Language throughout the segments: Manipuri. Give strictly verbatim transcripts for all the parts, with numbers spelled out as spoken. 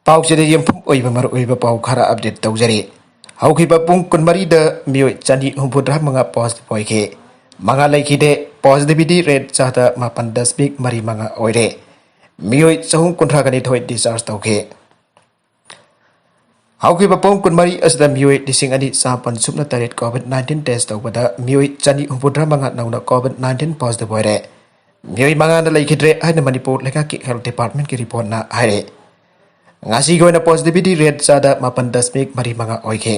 ꯄꯥꯎꯁꯤꯗ ꯌꯨꯝꯐꯝ ꯑꯣꯏꯕ ꯃꯔꯨꯑꯣꯏꯕ ꯄꯥꯎ ꯈꯔ ꯑꯞꯗꯦꯠ ꯇꯧꯖꯔꯤ꯫ ꯍꯧꯈꯤꯕ ꯄꯨꯡ ꯀꯨꯟꯃꯔꯤꯗ ꯃꯤꯑꯣꯏ ꯆꯅꯤ ꯍꯨꯝꯐꯨꯇꯔꯥ ꯃꯉꯥ ꯄꯣꯖꯤꯇꯤꯚ ꯑꯣꯏꯈꯤ, ꯃꯉꯥ ꯂꯩꯈꯤꯗꯦ꯫ ꯄꯣꯖꯤꯇꯤꯚꯤꯇꯤ ꯔꯦꯠ ꯆꯥꯗ ꯃꯥꯄꯟ ꯗꯁꯃꯤꯛ ꯃꯔꯤ ꯃꯉꯥ ꯑꯣꯏꯔꯦ꯫ ꯃꯤꯑꯣꯏ ꯆꯍꯨꯝ ꯀꯨꯟꯊ꯭ꯔꯥꯒ ꯅꯤꯊꯣꯏ ꯗꯤꯁꯆꯥꯔꯖ ꯇꯧꯈꯤ꯫ ꯍꯧꯈꯤꯕ ꯄꯨꯡ ꯀꯨꯟꯃꯔꯤ ꯑꯁꯤꯗ ꯃꯤꯑꯣꯏ ꯂꯤꯁꯤꯡ ꯑꯅꯤ ꯆꯥꯃꯥꯄꯟ ꯁꯨꯞꯅ ꯇꯔꯦꯠ ꯀꯣꯚꯤꯗ ꯅꯥꯏꯟꯇꯤꯟ ꯇꯦꯁ ꯇꯧꯕꯗ ꯃꯤꯑꯣꯏ ꯆꯅꯤ ꯍꯨꯝꯐꯨꯇꯔꯥ ꯃꯉꯥ ꯅꯧꯅ ꯀꯣꯚꯤꯗ ꯅꯥꯏꯟꯇꯤꯟ ꯄꯣꯖꯤꯇꯤꯚ ꯑꯣꯏꯔꯦ꯫ ꯃꯤꯑꯣꯏ ꯃꯉꯥꯅ ꯂꯩꯈꯤꯗ꯭ꯔꯦ ꯍꯥꯏꯅ ꯃꯅꯤꯄꯨꯔ ꯂꯩꯉꯥꯛꯀꯤ ꯍꯦꯜꯊ ꯗꯤꯄꯥꯔꯠꯃꯦꯟꯠꯀꯤ ꯔꯤꯄꯣꯔꯠꯅ ꯍꯥꯏꯔꯦ꯫ ꯉꯁꯤꯒꯤ ꯑꯣꯏꯅ ꯄꯣꯖꯤꯇꯤꯚꯤꯇꯤ ꯔꯦꯠ ꯆꯥꯗ ꯃꯥꯄꯟ ꯗꯁꯃꯤꯛ ꯃꯔꯤ ꯃꯉꯥ ꯑꯣꯏꯈꯤ꯫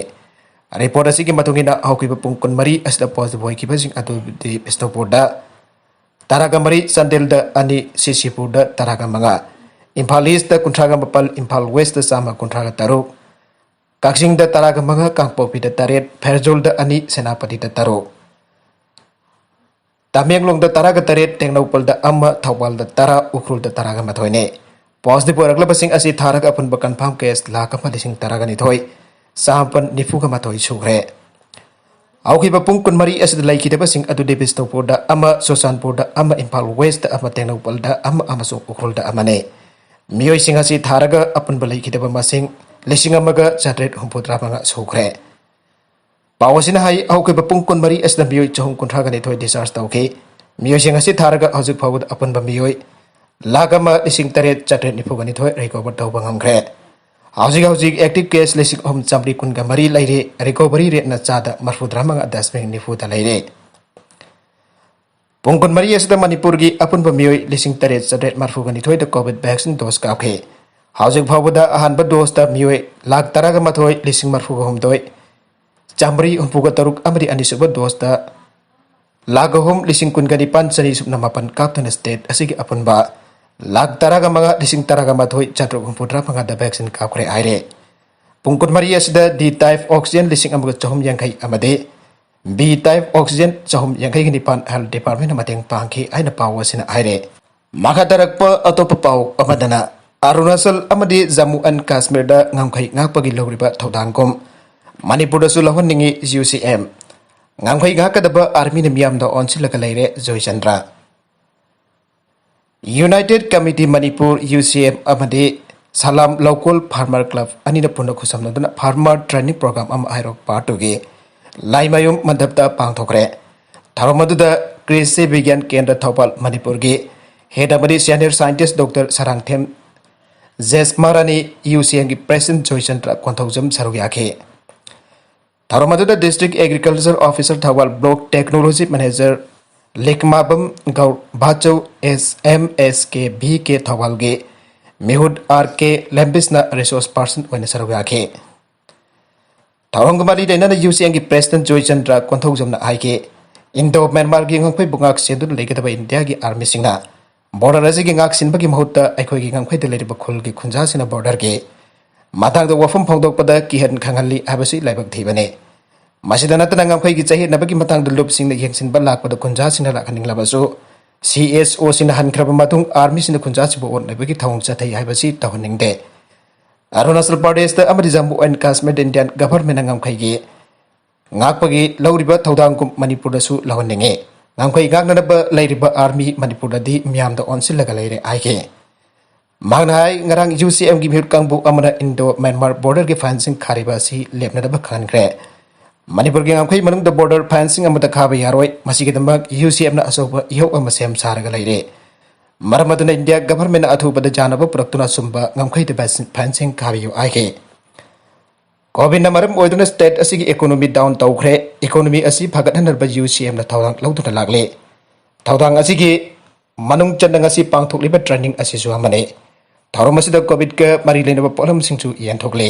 ꯔꯤꯄꯣꯔꯠ ꯑꯁꯤꯒꯤ ꯃꯇꯨꯡ ꯏꯟꯅ ꯍꯧꯈꯤꯕ ꯄꯨꯡ ꯀꯨꯟꯃꯔꯤ ꯑꯁꯤꯗ ꯄꯣꯖꯤꯇꯤꯚ ꯑꯣꯏꯈꯤꯕꯁꯤꯡ ꯑꯗꯨꯗꯤ ꯕꯤꯁꯅꯨꯄꯨꯔꯗ ꯇꯔꯥꯒ ꯃꯔꯤ, ꯆꯥꯟꯗꯦꯜꯗ ꯑꯅꯤ, ꯁꯤꯁꯤꯄꯨꯔꯗ ꯇꯔꯥꯒ ꯃꯉꯥ, ꯏꯝꯐꯥꯜ ꯏꯁꯇ ꯀꯨꯟꯊ꯭ꯔꯥꯒ ꯃꯥꯄꯟ, ꯏꯝꯐꯥꯜ ꯋꯦꯁꯇ ꯆꯥꯝꯃ ꯀꯨꯟꯊ꯭ꯔꯥꯒ ꯇꯔꯨꯛ, ꯀꯛꯆꯤꯡꯗ ꯇꯔꯥꯒ ꯃꯉꯥ, ꯀꯥꯡꯄꯣꯛꯄꯤꯗ ꯇꯔꯦꯠ, ꯐꯦꯔꯖꯣꯜꯗ ꯑꯅꯤ, ꯁꯦꯅꯥꯄꯇꯤꯗ ꯇꯔꯨꯛ, ꯇꯃꯦꯡꯂꯣꯡꯗ ꯇꯔꯥꯒ ꯇꯔꯦꯠ, ꯇꯦꯡꯅꯧꯄꯜꯗ ꯑꯃ, ꯊꯧꯕꯥꯜꯗ ꯇꯔꯥ, ꯎꯈ꯭ꯔꯨꯜꯗ ꯇꯔꯥꯒ ꯃꯥꯊꯣꯏꯅꯤ꯫ ꯄꯣꯖꯤꯇꯤꯚ ꯑꯣꯏꯔꯛꯂꯕꯁꯤꯡ ꯑꯁꯤ ꯊꯥꯔꯒ ꯑꯄꯨꯟꯕ ꯀꯟꯐꯥꯔꯝ ꯀꯦꯁ ꯂꯥꯈ ꯑꯃ ꯂꯤꯁꯤꯡ ꯇꯔꯥꯒ ꯅꯤꯊꯣꯏ, ꯆꯥꯃꯥꯄꯟ ꯅꯤꯐꯨꯒ ꯃꯥꯊꯣꯏ ꯁꯨꯈ꯭ꯔꯦ꯫ ꯍꯧꯈꯤꯕ ꯄꯨꯡ ꯀꯨꯟꯃꯔꯤ ꯑꯁꯤꯗ ꯂꯩꯈꯤꯗꯕꯁꯤꯡ ꯑꯗꯨꯗꯤ ꯕꯤꯁꯅꯨꯄꯨꯔꯗ ꯑꯃ, ꯆꯨꯔꯆꯥꯟꯄꯨꯔꯗ ꯑꯃ, ꯏꯝꯐꯥꯜ ꯋꯦꯁꯇ ꯑꯃ, ꯇꯦꯡꯅꯧꯄꯜꯗ ꯑꯃ ꯑꯃꯁꯨꯡ ꯎꯈ꯭ꯔꯨꯜꯗ ꯑꯃꯅꯤ꯫ ꯃꯤꯑꯣꯏꯁꯤꯡ ꯑꯁꯤ ꯊꯥꯔꯒ ꯑꯄꯨꯟꯕ ꯂꯩꯈꯤꯗꯕ ꯃꯁꯤꯡ ꯂꯤꯁꯤꯡ ꯑꯃꯒ ꯆꯥꯇ꯭ꯔꯦꯠ ꯍꯨꯝꯐꯨꯇꯔꯥ ꯃꯉꯥ ꯁꯨꯈ꯭ꯔꯦ꯫ ꯄꯥꯎ ꯑꯁꯤꯅ ꯍꯥꯏ, ꯍꯧꯈꯤꯕ ꯄꯨꯡ ꯀꯨꯟꯃꯔꯤ ꯑꯁꯤꯗ ꯃꯤꯑꯣꯏ ꯆꯍꯨꯝ ꯀꯨꯟꯊ꯭ꯔꯥꯒ ꯅꯤꯊꯣꯏ ꯗꯤꯁꯆꯥꯔꯖ ꯇꯧꯈꯤ꯫ ꯃꯤꯑꯣꯏꯁꯤꯡ ꯑꯁꯤ ꯊꯥꯔꯒ ꯍꯧꯖꯤꯛ ꯐꯥꯎꯕꯗ ꯑꯄꯨꯟꯕ ꯃꯤꯑꯣꯏ ꯂꯥꯈ ꯑꯃ ꯂꯤꯁꯤꯡ ꯇꯔꯦꯠ ꯆꯥꯇ꯭ꯔꯦꯠ ꯅꯤꯐꯨꯒ ꯅꯤꯊꯣꯏ ꯔꯤꯀꯣꯚꯔ ꯇꯧꯕ ꯉꯝꯈ꯭ꯔꯦ꯫ ꯍꯧꯖꯤꯛ ꯍꯧꯖꯤꯛ ꯑꯦꯛꯇꯤꯚ ꯀꯦꯁ ꯂꯤꯁꯤꯡ ꯑꯍꯨꯝ ꯆꯥꯃꯔꯤ ꯀꯨꯟꯒ ꯃꯔꯤ ꯂꯩꯔꯤ꯫ ꯔꯤꯀꯣꯚꯔꯤ ꯔꯦꯠꯅ ꯆꯥꯗ ꯃꯔꯤꯐꯨꯇꯔꯥ ꯃꯉꯥ ꯗꯁꯃꯤꯛ ꯅꯤꯐꯨꯗ ꯂꯩꯔꯦ꯫ ꯄꯨꯡ ꯀꯨꯟꯃꯔꯤ ꯑꯁꯤꯗ ꯃꯅꯤꯄꯨꯔꯒꯤ ꯑꯄꯨꯟꯕ ꯃꯤꯑꯣꯏ ꯂꯤꯁꯤꯡ ꯇꯔꯦꯠ ꯆꯥꯇ꯭ꯔꯦꯠ ꯃꯔꯤꯐꯨꯒ ꯅꯤꯊꯣꯏꯗ ꯀꯣꯚꯤꯗ ꯚꯦꯛꯁꯤꯟ ꯗꯣꯁ ꯀꯥꯞꯈꯤ꯫ ꯍꯧꯖꯤꯛ ꯐꯥꯎꯕꯗ ꯑꯍꯥꯟꯕ ꯗꯣꯁꯇ ꯃꯤꯑꯣꯏ ꯂꯥꯈ ꯇꯔꯥꯒ ꯃꯥꯊꯣꯏ ꯂꯤꯁꯤꯡ ꯃꯔꯤꯐꯨꯒ ꯍꯨꯝꯗꯣꯏ ꯆꯥꯃꯔꯤ ꯍꯨꯝꯐꯨꯒ ꯇꯔꯨꯛ ꯑꯃꯗꯤ ꯑꯅꯤꯁꯨꯕ ꯗꯣꯁꯇ ꯂꯥꯈ ꯑꯍꯨꯝ ꯂꯤꯁꯤꯡ ꯀꯨꯟꯒ ꯅꯤꯄꯥꯟ ꯆꯅꯤ ꯁꯨꯞꯅ ꯃꯥꯄꯟ ꯀꯥꯞꯇꯨꯅ ꯁ꯭ꯇꯦꯠ ꯑꯁꯤꯒꯤ ꯑꯄꯨꯟꯕ ꯂꯥꯈ ꯇꯔꯥꯒ ꯃꯉꯥ ꯂꯤꯁꯤꯡ ꯇꯔꯥꯒ ꯃꯥꯊꯣꯏ ꯆꯥꯇ꯭ꯔꯨꯛ ꯍꯨꯝꯐꯨꯇꯔꯥ ꯃꯉꯥꯗ ꯚꯦꯛꯁꯤꯟ ꯀꯥꯞꯈ꯭ꯔꯦ ꯍꯥꯏꯔꯦ꯫ ꯄꯨꯡ ꯀꯨꯟꯃꯔꯤ ꯑꯁꯤꯗ ꯗꯤ ꯇꯥꯏꯞ ꯑꯣꯛꯁꯤꯖꯦꯟ ꯂꯤꯁꯤꯡ ꯑꯃꯒ ꯆꯍꯨꯝ ꯌꯥꯡꯈꯩ ꯑꯃꯗꯤ ꯕꯤ ꯇꯥꯏꯞ ꯑꯣꯛꯁꯤꯖꯦꯟ ꯆꯍꯨꯝ ꯌꯥꯡꯈꯩꯒ ꯅꯤꯄꯥꯟ ꯍꯦꯜꯊ ꯗꯤꯄꯥꯔꯠꯃꯦꯟꯅ ꯃꯇꯦꯡ ꯄꯥꯡꯈꯤ ꯍꯥꯏꯅ ꯄꯥꯎ ꯑꯁꯤꯅ ꯍꯥꯏꯔꯦ꯫ ꯃꯈꯥ ꯇꯥꯔꯛꯄ ꯑꯇꯣꯞꯄ ꯄꯥꯎ ꯑꯃꯗꯅ, ꯑꯔꯨꯅꯥꯆꯜ ꯑꯃꯗꯤ ꯖꯝꯃꯨ ꯑꯦꯟ ꯀꯥꯁꯃꯤꯔꯗ ꯉꯝꯈꯩ ꯉꯥꯛꯄꯒꯤ ꯂꯧꯔꯤꯕ ꯊꯧꯗꯥꯡꯒꯨꯝ ꯃꯅꯤꯄꯨꯔꯗꯁꯨ ꯂꯧꯍꯟꯅꯤꯡꯏ ꯌꯨ ꯁꯤ ꯑꯦꯝ꯫ ꯉꯝꯈꯩ ꯉꯥꯛꯀꯗꯕ ꯑꯥꯔꯃꯤꯅ ꯃꯤꯌꯥꯝꯗ ꯑꯣꯟꯁꯤꯜꯂꯒ ꯂꯩꯔꯦ Joychandra. United committee Manipur, U ꯁꯤ ꯑꯦꯝ ꯑꯃꯗꯤ ꯁꯂꯥꯝ ꯂꯧꯀꯣꯜ ꯐꯥꯔꯃꯔ ꯀ꯭ꯂꯕ ꯑꯅꯤꯅ ꯄꯨꯟꯅ ꯈꯨꯠꯁꯝꯅꯗꯨꯅ ꯐꯥꯔꯃꯔ ꯇ꯭ꯔꯦꯅꯤꯡ ꯄ꯭ꯔꯣꯒ꯭ꯔꯥꯝ ꯑꯃ ꯍꯥꯏꯔꯣꯛ ꯄꯥꯔꯠ ꯇꯨꯒꯤ ꯂꯥꯏꯃꯌꯨꯝ ꯃꯟꯗꯞꯇ ꯄꯥꯡꯊꯣꯛꯈ꯭ꯔꯦ꯫ ꯊꯧꯔꯝ ꯑꯗꯨꯗ ꯀ꯭ꯔꯤꯁꯤ ꯕꯤꯒ꯭ꯌꯥꯟ ꯀꯦꯟꯗ꯭ꯔ ꯊꯧꯕꯥꯜ ꯃꯅꯤꯄꯨꯔꯒꯤ ꯍꯦꯗ ꯑꯃꯗꯤ senior scientist doctor Sarangthem Jesmarani, U C ꯑꯦꯝꯒꯤ ꯄ꯭ꯔꯦꯁꯤꯗꯦꯟꯠ ꯖꯣꯏꯆꯟꯗ꯭ꯔ ꯀꯣꯟꯊꯧꯖꯝ ꯁꯔꯨꯛ ꯌꯥꯈꯤ꯫ ꯊꯧꯔꯝ ꯑꯗꯨꯗ district agriculture officer Thoubal, block technology manager Likmabam Gou Bhachou, S M S K V K Thoubal ꯃꯤꯍꯨꯠ R K Lembisana resource person ꯑꯣꯏꯅ ꯁꯔꯨꯛ ꯌꯥꯈꯤ꯫ ꯊꯧꯔꯝꯒ ꯃꯔꯤ ꯂꯩꯅꯅ ꯌꯨ ꯁꯤ ꯑꯦꯝꯒꯤ ꯄ꯭ꯔꯦꯁꯤꯗꯦꯟꯠ ꯖꯣꯏꯆꯟꯗ꯭ꯔ ꯀꯣꯟꯊꯧꯖꯝꯅ ꯍꯥꯏꯈꯤ, ꯏꯟꯗꯣ ꯃ꯭ꯌꯥꯟꯃꯥꯔꯒꯤ ꯉꯝꯈꯩꯕꯨ ꯉꯥꯛ ꯁꯦꯟꯗꯨꯅ ꯂꯩꯒꯗꯕ ꯏꯟꯗꯤꯌꯥꯒꯤ ꯑꯥꯔꯃꯤꯁꯤꯡꯅ ꯕꯣꯔꯗꯔ ꯑꯁꯤꯒꯤ ꯉꯥꯛ ꯁꯦꯟꯕꯒꯤ ꯃꯍꯨꯠꯇ ꯑꯩꯈꯣꯏꯒꯤ ꯉꯝꯈꯩꯗ ꯂꯩꯔꯤꯕ ꯈꯨꯜꯒꯤ ꯈꯨꯟꯖꯥꯁꯤꯡꯅ ꯕꯣꯔꯗꯔꯒꯤ ꯃꯇꯥꯡꯗ ꯋꯥꯐꯝ ꯐꯣꯡꯗꯣꯛꯄꯗ ꯀꯤꯍꯟ ꯈꯪꯍꯜꯂꯤ ꯍꯥꯏꯕꯁꯤ ꯂꯥꯏꯕꯛ ꯊꯤꯕꯅꯤ꯫ ꯃꯁꯤꯗ ꯅꯠꯇꯅ ꯉꯝꯈꯩꯒꯤ ꯆꯌꯦꯠꯅꯕꯒꯤ ꯃꯇꯥꯡꯗ ꯂꯨꯞꯁꯤꯡꯅ ꯌꯦꯡꯁꯤꯟꯕ ꯂꯥꯛꯄꯗ ꯈꯨꯟꯖꯥꯁꯤꯡꯅ ꯂꯥꯛꯍꯟꯅꯤꯡꯂꯕꯁꯨ ꯁꯤ ꯑꯦꯁ ꯑꯣꯁꯤꯡꯅ ꯍꯟꯈ꯭ꯔꯕ ꯃꯇꯨꯡ ꯑꯥꯔꯃꯤꯁꯤꯡꯅ ꯈꯨꯟꯖꯥꯁꯤꯡꯕꯨ ꯑꯣꯠꯅꯕꯒꯤ ꯊꯧꯑꯣꯡ ꯆꯠꯊꯩ ꯍꯥꯏꯕꯁꯤ ꯇꯧꯍꯟꯅꯤꯡꯗꯦ꯫ ꯑꯔꯨꯅꯥꯆꯜ ꯄ꯭ꯔꯗꯦꯁꯇ ꯑꯃꯗꯤ ꯖꯝꯃꯨ ꯑꯦꯟ ꯀꯥꯁꯃꯤꯔꯗ ꯏꯟꯗꯤꯌꯥꯟ ꯒꯚꯔꯟꯃꯦꯟꯠꯅ ꯉꯝꯈꯩꯒꯤ ꯉꯥꯛꯄꯒꯤ ꯂꯧꯔꯤꯕ ꯊꯧꯗꯥꯡꯒꯨꯝ ꯃꯅꯤꯄꯨꯔꯗꯁꯨ ꯂꯧꯍꯟꯅꯤꯡꯏ꯫ ꯉꯝꯈꯩ ꯉꯥꯛꯅꯅꯕ ꯂꯩꯔꯤꯕ ꯑꯥꯔꯃꯤ ꯃꯅꯤꯄꯨꯔꯗꯗꯤ ꯃꯤꯌꯥꯝꯗ ꯑꯣꯟꯁꯤꯜꯂꯒ ꯂꯩꯔꯦ ꯍꯥꯏꯈꯤ꯫ ꯃꯍꯥꯛꯅ ꯍꯥꯏ, ꯉꯔꯥꯡ ꯌꯨ ꯁꯤ ꯑꯦꯝꯒꯤ ꯃꯤꯍꯨꯠ ꯀꯥꯡꯕꯨ ꯑꯃꯅ ꯏꯟꯗꯣ ꯃ꯭ꯌꯥꯟꯃꯥꯔ ꯕꯣꯔꯗꯔꯒꯤ ꯐꯦꯟꯁꯤꯡ ꯈꯥꯔꯤꯕ ꯑꯁꯤ ꯂꯦꯞꯅꯅꯕ ꯈꯪꯍꯟꯈ꯭ꯔꯦ꯫ ꯃꯅꯤꯄꯨꯔꯒꯤ ꯉꯝꯈꯩ ꯃꯅꯨꯡꯗ ꯕꯣꯔꯗꯔ ꯐꯦꯟꯁꯤꯡ ꯑꯃꯠꯇ ꯈꯥꯕ ꯌꯥꯔꯣꯏ꯫ ꯃꯁꯤꯒꯤꯗꯃꯛ ꯌꯨ ꯁꯤ ꯑꯦꯝꯅ ꯑꯆꯧꯕ ꯏꯍꯧ ꯑꯃ ꯁꯦꯝ ꯁꯥꯔꯒ ꯂꯩꯔꯦ꯫ ꯃꯔꯝ ꯑꯗꯨꯅ ꯏꯟꯗꯤꯌꯥ ꯒꯚꯔꯟꯃꯦꯟꯠꯅ ꯑꯊꯨꯕꯗ ꯌꯥꯅꯕ ꯄꯨꯔꯛꯇꯨꯅ ꯑꯆꯨꯝꯕ ꯉꯝꯈꯩꯗ ꯐꯦꯟꯁꯤꯡ ꯈꯥꯕꯤꯌꯨ ꯍꯥꯏꯈꯤ꯫ ꯀꯣꯚꯤꯗꯅ ꯃꯔꯝ ꯑꯣꯏꯗꯨꯅ ꯁ꯭ꯇꯦꯠ ꯑꯁꯤꯒꯤ ꯏꯀꯣꯅꯣꯃꯤ ꯗꯥꯎꯟ ꯇꯧꯈ꯭ꯔꯦ꯫ ꯏꯀꯣꯅꯣꯃꯤ ꯑꯁꯤ ꯐꯒꯠꯍꯟꯅꯕ ꯌꯨ ꯁꯤ ꯑꯦꯝꯅ ꯊꯧꯗꯥꯡ ꯂꯧꯗꯨꯅ ꯂꯥꯛꯂꯤ꯫ ꯊꯧꯗꯥꯡ ꯑꯁꯤꯒꯤ ꯃꯅꯨꯡ ꯆꯟꯅ ꯉꯁꯤ ꯄꯥꯡꯊꯣꯛꯂꯤꯕ ꯇ꯭ꯔꯦꯅꯤꯡ ꯑꯁꯤꯁꯨ ꯑꯃꯅꯤ꯫ ꯊꯧꯔꯝ ꯑꯁꯤꯗ ꯀꯣꯚꯤꯗꯀ ꯃꯔꯤ ꯂꯩꯅꯕ ꯄꯣꯠꯂꯝꯁꯤꯡꯁꯨ ꯌꯦꯟꯊꯣꯛꯂꯤ꯫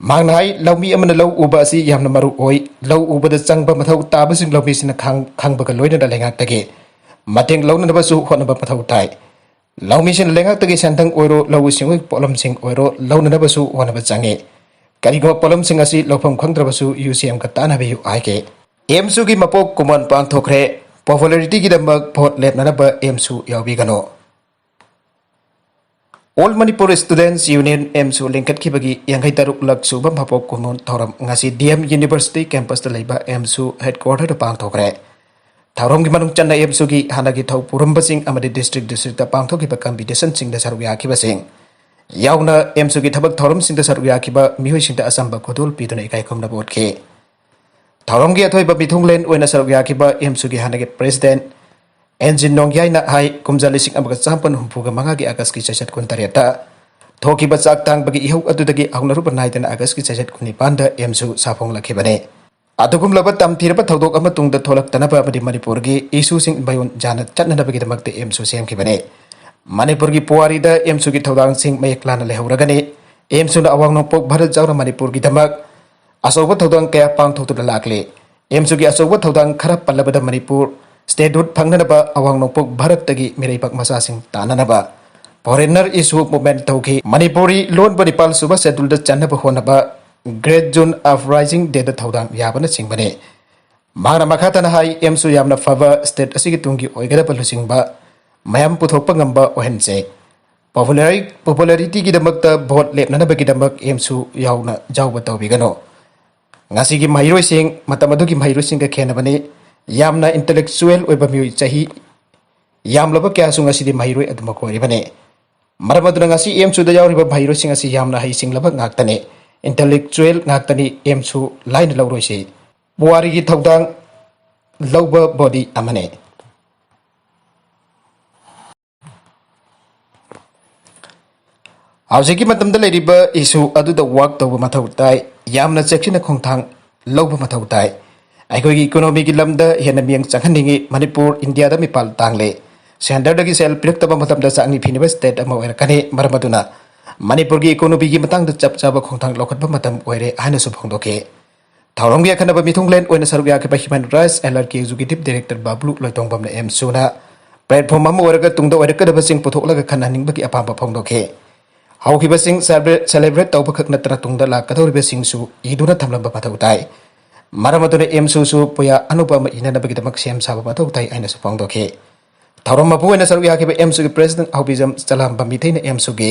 ꯃꯍꯥꯛꯅ ꯍꯥꯏ, ꯂꯧꯃꯤ ꯑꯃꯅ ꯂꯧ ꯎꯕ ꯑꯁꯤ ꯌꯥꯝꯅ ꯃꯔꯨ ꯑꯣꯏ꯫ ꯂꯧ ꯎꯕꯗ ꯆꯪꯕ ꯃꯊꯧ ꯇꯥꯕꯁꯤꯡ ꯂꯧꯃꯤꯁꯤꯡꯅ ꯈꯪ-, ꯈꯪꯕꯒ ꯂꯣꯏꯅꯅ ꯂꯩꯉꯥꯛꯇꯒꯤ ꯃꯇꯦꯡ ꯂꯧꯅꯅꯕꯁꯨ ꯍꯣꯠꯅꯕ ꯃꯊꯧ ꯇꯥꯏ꯫ ꯂꯧꯃꯤꯁꯤꯡꯅ ꯂꯩꯉꯥꯛꯇꯒꯤ ꯁꯦꯟꯊꯪ ꯑꯣꯏꯔꯣ, ꯂꯧꯎ ꯁꯤꯡꯎꯒꯤ ꯄꯣꯠꯂꯝꯁꯤꯡ ꯑꯣꯏꯔꯣ ꯂꯧꯅꯅꯕꯁꯨ ꯍꯣꯠꯅꯕ ꯆꯪꯏ꯫ ꯀꯔꯤꯒꯨꯝꯕ ꯄꯣꯠꯂꯝꯁꯤꯡ ꯑꯁꯤ ꯂꯧꯐꯝ ꯈꯪꯗ꯭ꯔꯕꯁꯨ ꯌꯨ ꯁꯤ ꯑꯦꯝꯒ ꯇꯥꯟꯅꯕꯤꯌꯨ ꯍꯥꯏꯈꯤ꯫ ꯑꯦꯝꯁꯨꯒꯤ ꯃꯄꯣꯛ ꯀꯨꯝꯑꯣꯟ ꯄꯥꯡꯊꯣꯛꯈ꯭ꯔꯦ꯫ ꯄꯣꯄꯨꯂꯔꯤꯇꯤꯒꯤꯗꯃꯛ ꯚꯣꯠ ꯂꯦꯞꯅꯅꯕ ꯑꯦꯝꯁꯨ ꯌꯥꯎꯕꯤꯒꯅꯨ꯫ ꯑꯣꯜ ꯃꯅꯤꯄꯨꯔ ꯁ꯭ꯇꯨꯗꯦꯟꯠꯁ ꯌꯨꯅꯤꯌꯟ, ꯑꯦꯝꯁꯨ ꯂꯤꯡꯈꯠꯈꯤꯕꯒꯤ ꯌꯥꯡꯈꯩ ꯇꯔꯨꯛ ꯂꯛ ꯁꯨꯕ ꯃꯄꯣꯛ ꯀꯨꯝꯑꯣꯟ ꯊꯧꯔꯝ ꯉꯁꯤ ꯗꯤ ꯑꯦꯝ ꯌꯨꯅꯤꯚꯔꯁꯤꯇꯤ ꯀꯦꯝꯄꯁꯇ ꯂꯩꯕ ꯑꯦꯝꯁꯨ ꯍꯦꯗꯀ꯭ꯋꯥꯇꯔꯗ ꯄꯥꯡꯊꯣꯛꯈ꯭ꯔꯦ꯫ ꯊꯧꯔꯝꯒꯤ ꯃꯅꯨꯡ ꯆꯟꯅ ꯑꯦꯝꯁꯨꯒꯤ ꯍꯥꯟꯅꯒꯤ ꯊꯧ ꯄꯨꯔꯝꯕꯁꯤꯡ ꯑꯃꯗꯤ ꯗꯤꯁꯇ꯭ꯔꯤꯛ ꯗꯤꯁꯇ꯭ꯔꯤꯛꯇ ꯄꯥꯡꯊꯣꯛꯈꯤꯕ ꯀꯝꯄꯤꯇꯤꯁꯟꯁꯤꯡꯗ ꯁꯔꯨꯛ ꯌꯥꯈꯤꯕꯁꯤꯡ, ꯌꯥꯎꯅ ꯑꯦꯝꯁꯨꯒꯤ ꯊꯕꯛ ꯊꯧꯔꯝꯁꯤꯡꯗ ꯁꯔꯨꯛ ꯌꯥꯈꯤꯕ ꯃꯤꯑꯣꯏꯁꯤꯡꯗ ꯑꯆꯝꯕ ꯈꯨꯗꯣꯜ ꯄꯤꯗꯨꯅ ꯏꯀꯥꯏ ꯈꯨꯝꯅꯕ ꯎꯠꯈꯤ꯫ ꯊꯧꯔꯝꯒꯤ ꯑꯊꯣꯏꯕ ꯃꯤꯊꯨꯡꯂꯦꯟ ꯑꯣꯏꯅ ꯁꯔꯨꯛ ꯌꯥꯈꯤꯕ ꯑꯦꯝꯁꯨꯒꯤ ꯍꯥꯟꯅꯒꯤ president ꯑꯦꯟꯖꯤꯟ ꯅꯣꯡꯌꯥꯏꯅ ꯍꯥꯏ, ꯀꯨꯝꯖꯥ ꯂꯤꯁꯤꯡ ꯑꯃꯒ ꯆꯥꯃꯥꯄꯟ ꯍꯨꯝꯐꯨꯒ ꯃꯉꯥꯒꯤ ꯑꯥꯒꯁꯀꯤ ꯆꯩꯆꯠ ꯀꯨꯟꯇꯔꯦꯠꯇ ꯊꯣꯛꯈꯤꯕ ꯆꯥꯛ ꯇꯥꯡꯕꯒꯤ ꯏꯍꯧ ꯑꯗꯨꯗꯒꯤ ꯍꯧꯅꯔꯨꯕ ꯅꯥꯏꯗꯅ ꯑꯥꯒꯁꯀꯤ ꯆꯩꯆꯠ ꯀꯨꯟꯅꯤꯄꯥꯟꯗ ꯑꯦꯝꯁꯨ ꯁꯥꯐꯣꯡꯂꯛꯈꯤꯕꯅꯤ꯫ ꯑꯗꯨꯒꯨꯝꯂꯕ ꯇꯝꯊꯤꯔꯕ ꯊꯧꯗꯣꯛ ꯑꯃ ꯇꯨꯡꯗ ꯊꯣꯛꯂꯛꯇꯅꯕ ꯑꯃꯗꯤ ꯃꯅꯤꯄꯨꯔꯒꯤ ꯏꯁꯨꯁꯤꯡ ꯃꯌꯣꯟ ꯌꯥꯅ ꯆꯠꯅꯅꯕꯒꯤꯗꯃꯛꯇ ꯑꯦꯝꯁꯨ ꯁꯦꯝꯈꯤꯕꯅꯤ꯫ ꯃꯅꯤꯄꯨꯔꯒꯤ ꯄꯨꯋꯥꯔꯤꯗ ꯑꯦꯝꯁꯨꯒꯤ ꯊꯧꯗꯥꯡꯁꯤꯡ ꯃꯌꯦꯛ ꯂꯥꯅ ꯂꯩꯍꯧꯔꯒꯅꯤ꯫ ꯑꯦꯝꯁꯨꯅ ꯑꯋꯥꯡ ꯅꯣꯡꯄꯣꯛ ꯚꯥꯔꯠ ꯌꯥꯎꯅ ꯃꯅꯤꯄꯨꯔꯒꯤꯗꯃꯛ ꯑꯆꯧꯕ ꯊꯧꯗꯥꯡ ꯀꯌꯥ ꯄꯥꯡꯊꯣꯛꯇꯨꯅ ꯂꯥꯛꯂꯤ꯫ ꯑꯦꯝꯁꯨꯒꯤ ꯑꯆꯧꯕ ꯊꯧꯗꯥꯡ ꯈꯔ ꯄꯜꯂꯕꯗ ꯃꯅꯤꯄꯨꯔ statehood ꯐꯪꯅꯅꯕ ꯑꯋꯥꯡ ꯅꯣꯡꯄꯣꯛ ꯚꯥꯔꯠꯇꯒꯤ ꯃꯤꯔꯩꯕꯥꯛ ꯃꯆꯥꯁꯤꯡ ꯇꯥꯟꯅꯅꯕ foreigner issue movement ꯇꯧꯈꯤ꯫ ꯃꯅꯤꯄꯨꯔꯤ ꯂꯣꯟꯕꯨ ꯅꯤꯄꯥꯜ ꯁꯨꯕ scheduleꯗ ꯆꯟꯅꯕ ꯍꯣꯠꯅꯕ Great June Uprising Dayꯗ ꯊꯧꯗꯥꯡ ꯌꯥꯕꯅꯆꯤꯡꯕꯅꯤ꯫ ꯃꯍꯥꯛꯅ ꯃꯈꯥ ꯇꯥꯅ ꯍꯥꯏ, ꯑꯦꯝꯁꯨ ꯌꯥꯝꯅ ꯐꯕ state ꯑꯁꯤꯒꯤ ꯇꯨꯡꯒꯤ ꯑꯣꯏꯒꯗꯕ ꯂꯨꯆꯤꯡꯕ ꯃꯌꯥꯝ ꯄꯨꯊꯣꯛꯄ ꯉꯝꯕ ꯑꯣꯏꯍꯟꯁꯦ꯫ Popularity, popularityꯒꯤꯗꯃꯛꯇ vote ꯂꯦꯞꯅꯅꯕꯒꯤꯗꯃꯛ ꯑꯦꯝꯁꯨ ꯌꯥꯎꯅ ꯌꯥꯎꯕ ꯇꯧꯕꯤꯒꯅꯨ꯫ ꯉꯁꯤꯒꯤ ꯃꯍꯩꯔꯣꯏꯁꯤꯡ ꯃꯇꯝ ꯑꯗꯨꯒꯤ ꯃꯍꯩꯔꯣꯏꯁꯤꯡꯒ ꯈꯦꯠꯅꯕꯅꯤ꯫ ꯌꯥꯝꯅ intellectual ꯑꯣꯏꯕ ꯃꯤꯑꯣꯏ ꯆꯍꯤ ꯌꯥꯝꯂꯕ ꯀꯌꯥꯁꯨ ꯉꯁꯤꯗꯤ ꯃꯍꯩꯔꯣꯏ ꯑꯗꯨꯃꯛ ꯑꯣꯏꯔꯤꯕꯅꯤ꯫ ꯃꯔꯝ ꯑꯗꯨꯅ ꯉꯁꯤ ꯑꯦꯝꯁꯨꯗ ꯌꯥꯎꯔꯤꯕ ꯃꯍꯩꯔꯣꯏꯁꯤꯡ ꯑꯁꯤ ꯌꯥꯝꯅ ꯍꯩꯁꯤꯡꯂꯕ ꯉꯥꯛꯇꯅꯤ, intellectual ꯉꯥꯛꯇꯅꯤ꯫ ꯑꯦꯝꯁꯨ ꯂꯥꯏꯅ ꯂꯧꯔꯣꯏꯁꯤ꯫ ꯄꯨꯋꯥꯔꯤꯒꯤ ꯊꯧꯗꯥꯡ ꯂꯧꯕ body ꯑꯃꯅꯤ꯫ ꯍꯧꯖꯤꯛꯀꯤ ꯃꯇꯝꯗ ꯂꯩꯔꯤꯕ issue ꯑꯗꯨꯗ work ꯇꯧꯕ ꯃꯊꯧ ꯇꯥꯏ꯫ ꯌꯥꯝꯅ ꯆꯦꯛꯁꯤꯟꯅ ꯈꯣꯡꯊꯥꯡ ꯂꯧꯕ ꯃꯊꯧ ꯇꯥꯏ꯫ ꯑꯩꯈꯣꯏꯒꯤ economyꯒꯤ ꯂꯝꯗ ꯍꯦꯟꯅ ꯃꯤꯠꯌꯦꯡ ꯆꯪꯍꯟꯅꯤꯡꯏ꯫ ꯃꯅꯤꯄꯨꯔ ꯏꯟꯗꯤꯌꯥꯗ ꯃꯤꯄꯥꯜ ꯇꯥꯡꯂꯦ꯫ Centreꯗꯒꯤ ꯁꯦꯜ ꯄꯤꯔꯛꯇꯕ ꯃꯇꯝꯗ ꯆꯥꯛꯅꯤ ꯐꯤꯅꯕ state ꯑꯃ ꯑꯣꯏꯔꯛꯀꯅꯤ꯫ ꯃꯔꯝ ꯑꯗꯨꯅ ꯃꯅꯤꯄꯨꯔꯒꯤ economyꯒꯤ ꯃꯇꯥꯡꯗ ꯆꯞ ꯆꯥꯕ ꯈꯣꯡꯊꯥꯡ ꯂꯧꯈꯠꯄ ꯃꯇꯝ ꯑꯣꯏꯔꯦ ꯍꯥꯏꯅꯁꯨ ꯐꯣꯡꯗꯣꯛꯈꯤ꯫ ꯊꯧꯔꯝꯒꯤ ꯑꯈꯟꯅꯕ ꯃꯤꯊꯨꯡꯂꯦꯟ ꯑꯣꯏꯅ ꯁꯔꯨꯛ ꯌꯥꯈꯤꯕ Human Rights Alliedꯀꯤ executive director ꯕꯥꯕ꯭ꯂꯨ ꯂꯣꯏꯇꯣꯡꯕꯝꯅ ꯑꯦꯝꯁꯨꯅ platform ꯑꯃ ꯑꯣꯏꯔꯒ ꯇꯨꯡꯗ ꯑꯣꯏꯔꯛꯀꯗꯕꯁꯤꯡ ꯄꯨꯊꯣꯛꯂꯒ ꯈꯟꯅꯍꯟꯅꯤꯡꯕꯒꯤ ꯑꯄꯥꯝꯕ ꯐꯣꯡꯗꯣꯛꯈꯤ꯫ ꯍꯧꯈꯤꯕꯁꯤꯡ celebrate, celebrate ꯇꯧꯕꯈꯛ ꯅꯠꯇꯅ ꯇꯨꯡꯗ ꯂꯥꯛꯀꯗꯧꯔꯤꯕꯁꯤꯡꯁꯨ ꯏꯗꯨꯅ ꯊꯝꯂꯝꯕ ꯃꯊꯧ ꯇꯥꯏ꯫ ꯃꯔꯝ ꯑꯗꯨꯅ ꯑꯦꯝꯁꯨꯁꯨ ꯄꯨꯌꯥ ꯑꯅꯧꯕ ꯑꯃ ꯏꯅꯅꯕꯒꯤꯗꯃꯛ ꯁꯦꯝ ꯁꯥꯕ ꯃꯊꯧ ꯇꯥꯏ ꯍꯥꯏꯅꯁꯨ ꯐꯣꯡꯗꯣꯛꯈꯤ꯫ ꯊꯧꯔꯝ ꯃꯄꯨ ꯑꯣꯏꯅ ꯁꯔꯨꯛ ꯌꯥꯈꯤꯕ ꯑꯦꯝꯁꯨꯒꯤ president ꯍꯥꯎꯕꯤꯖꯝ ꯆꯂꯥꯝꯕꯝ ꯃꯤꯊꯩꯅ ꯑꯦꯝꯁꯨꯒꯤ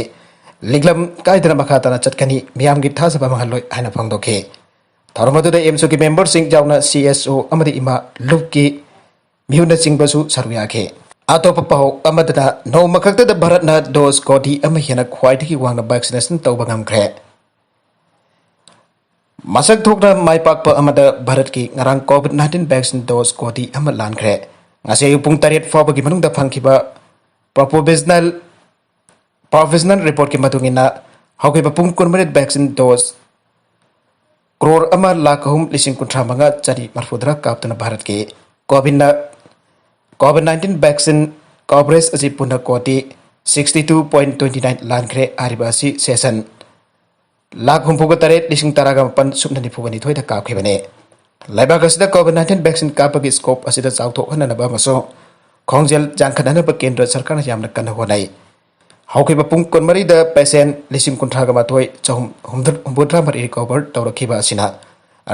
ꯂꯤꯛꯂꯝ ꯀꯥꯏꯗꯅ ꯃꯈꯥ ꯇꯥꯅ ꯆꯠꯀꯅꯤ, ꯃꯤꯌꯥꯝꯒꯤ ꯊꯥꯖꯕ ꯃꯥꯡꯍꯜꯂꯣꯏ ꯍꯥꯏꯅ ꯐꯣꯡꯗꯣꯛꯈꯤ꯫ ꯊꯧꯔꯝ ꯑꯗꯨꯗ ꯑꯦꯝꯁꯨꯒꯤ memberꯁꯤꯡ ꯌꯥꯎꯅ CSO ꯑꯃꯗꯤ ꯏꯃꯥ ꯂꯨꯞꯀꯤ ꯃꯤꯍꯨꯠꯅꯆꯤꯡꯕꯁꯨ ꯁꯔꯨꯛ ꯌꯥꯈꯤ꯫ ꯑꯇꯣꯞꯄ ꯄꯥꯎ ꯑꯃꯗꯅ, ꯅꯣꯡꯃ ꯈꯛꯇꯗ ꯚꯥꯔꯠꯅ dose ꯀꯣꯇꯤ ꯑꯃ ꯍꯦꯟꯅ ꯈ꯭ꯋꯥꯏꯗꯒꯤ ꯋꯥꯡꯅ vaccination ꯇꯧꯕ ꯉꯝꯈ꯭ꯔꯦ꯫ ꯃꯁꯛ ꯊꯣꯛꯅ ꯃꯥꯏ ꯄꯥꯛꯄ ꯑꯃꯗ ꯚꯥꯔꯠꯀꯤ ꯉꯔꯥꯡ COVID nineteen vaccine dose ꯀꯣꯇꯤ ꯑꯃ ꯂꯥꯟꯈ꯭ꯔꯦ꯫ ꯉꯁꯤ ꯑꯌꯨꯛ ꯄꯨꯡ ꯇꯔꯦꯠ ꯐꯥꯎꯕꯒꯤ ꯃꯅꯨꯡꯗ ꯐꯪꯈꯤꯕ provisional, provisional reportꯀꯤ ꯃꯇꯨꯡ ꯏꯟꯅ, ꯍꯧꯈꯤꯕ ꯄꯨꯡ ꯀꯨꯟꯃꯔꯤ vaccine dose ꯀ꯭ꯔꯣꯔ ꯑꯃ ꯂꯥꯈ ꯑꯍꯨꯝ ꯂꯤꯁꯤꯡ ꯀꯨꯟꯊ꯭ꯔꯥ ꯃꯉꯥ ꯆꯅꯤ ꯃꯔꯐꯨꯇꯔꯥ ꯀꯥꯞꯇꯨꯅ ꯚꯥꯔꯠꯀꯤ COVID COVID nineteen vaccine coverage ꯑꯁꯤ ꯄꯨꯟꯅ ꯀꯣꯇꯤ sixty two point twenty nine ꯂꯥꯟꯈ꯭ꯔꯦ꯫ ꯍꯥꯏꯔꯤꯕ ꯑꯁꯤ session ꯂꯥꯈ ꯍꯨꯝꯐꯨꯒ ꯇꯔꯦꯠ ꯂꯤꯁꯤꯡ ꯇꯔꯥꯒ ꯃꯥꯄꯟ ꯁꯨꯞꯅ ꯅꯤꯐꯨꯒ ꯅꯤꯊꯣꯏꯗ ꯀꯥꯞꯈꯤꯕꯅꯤ꯫ ꯂꯩꯕꯥꯛ ꯑꯁꯤꯗ COVID nineteen vaccine ꯀꯥꯞꯄꯒꯤ scope ꯑꯁꯤꯗ ꯆꯥꯎꯊꯣꯛꯍꯟꯅꯅꯕ ꯑꯃꯁꯨꯡ ꯈꯣꯡꯖꯦꯜ ꯌꯥꯡꯈꯠꯍꯟꯅꯕ ꯀꯦꯟꯗ꯭ꯔ ꯁꯔꯀꯥꯔꯅ ꯌꯥꯝꯅ ꯀꯟꯅ ꯍꯣꯠꯅꯩ꯫ ꯍꯧꯈꯤꯕ ꯄꯨꯡ ꯀꯨꯟꯃꯔꯤꯗ patient ꯂꯤꯁꯤꯡ ꯀꯨꯟꯊ꯭ꯔꯥꯒ ꯃꯥꯊꯣꯏ ꯆꯍꯨꯝ ꯍꯨꯝꯐꯨꯇꯔꯥ ꯃꯔꯤ recover ꯇꯧꯔꯛꯈꯤꯕ ꯑꯁꯤꯅ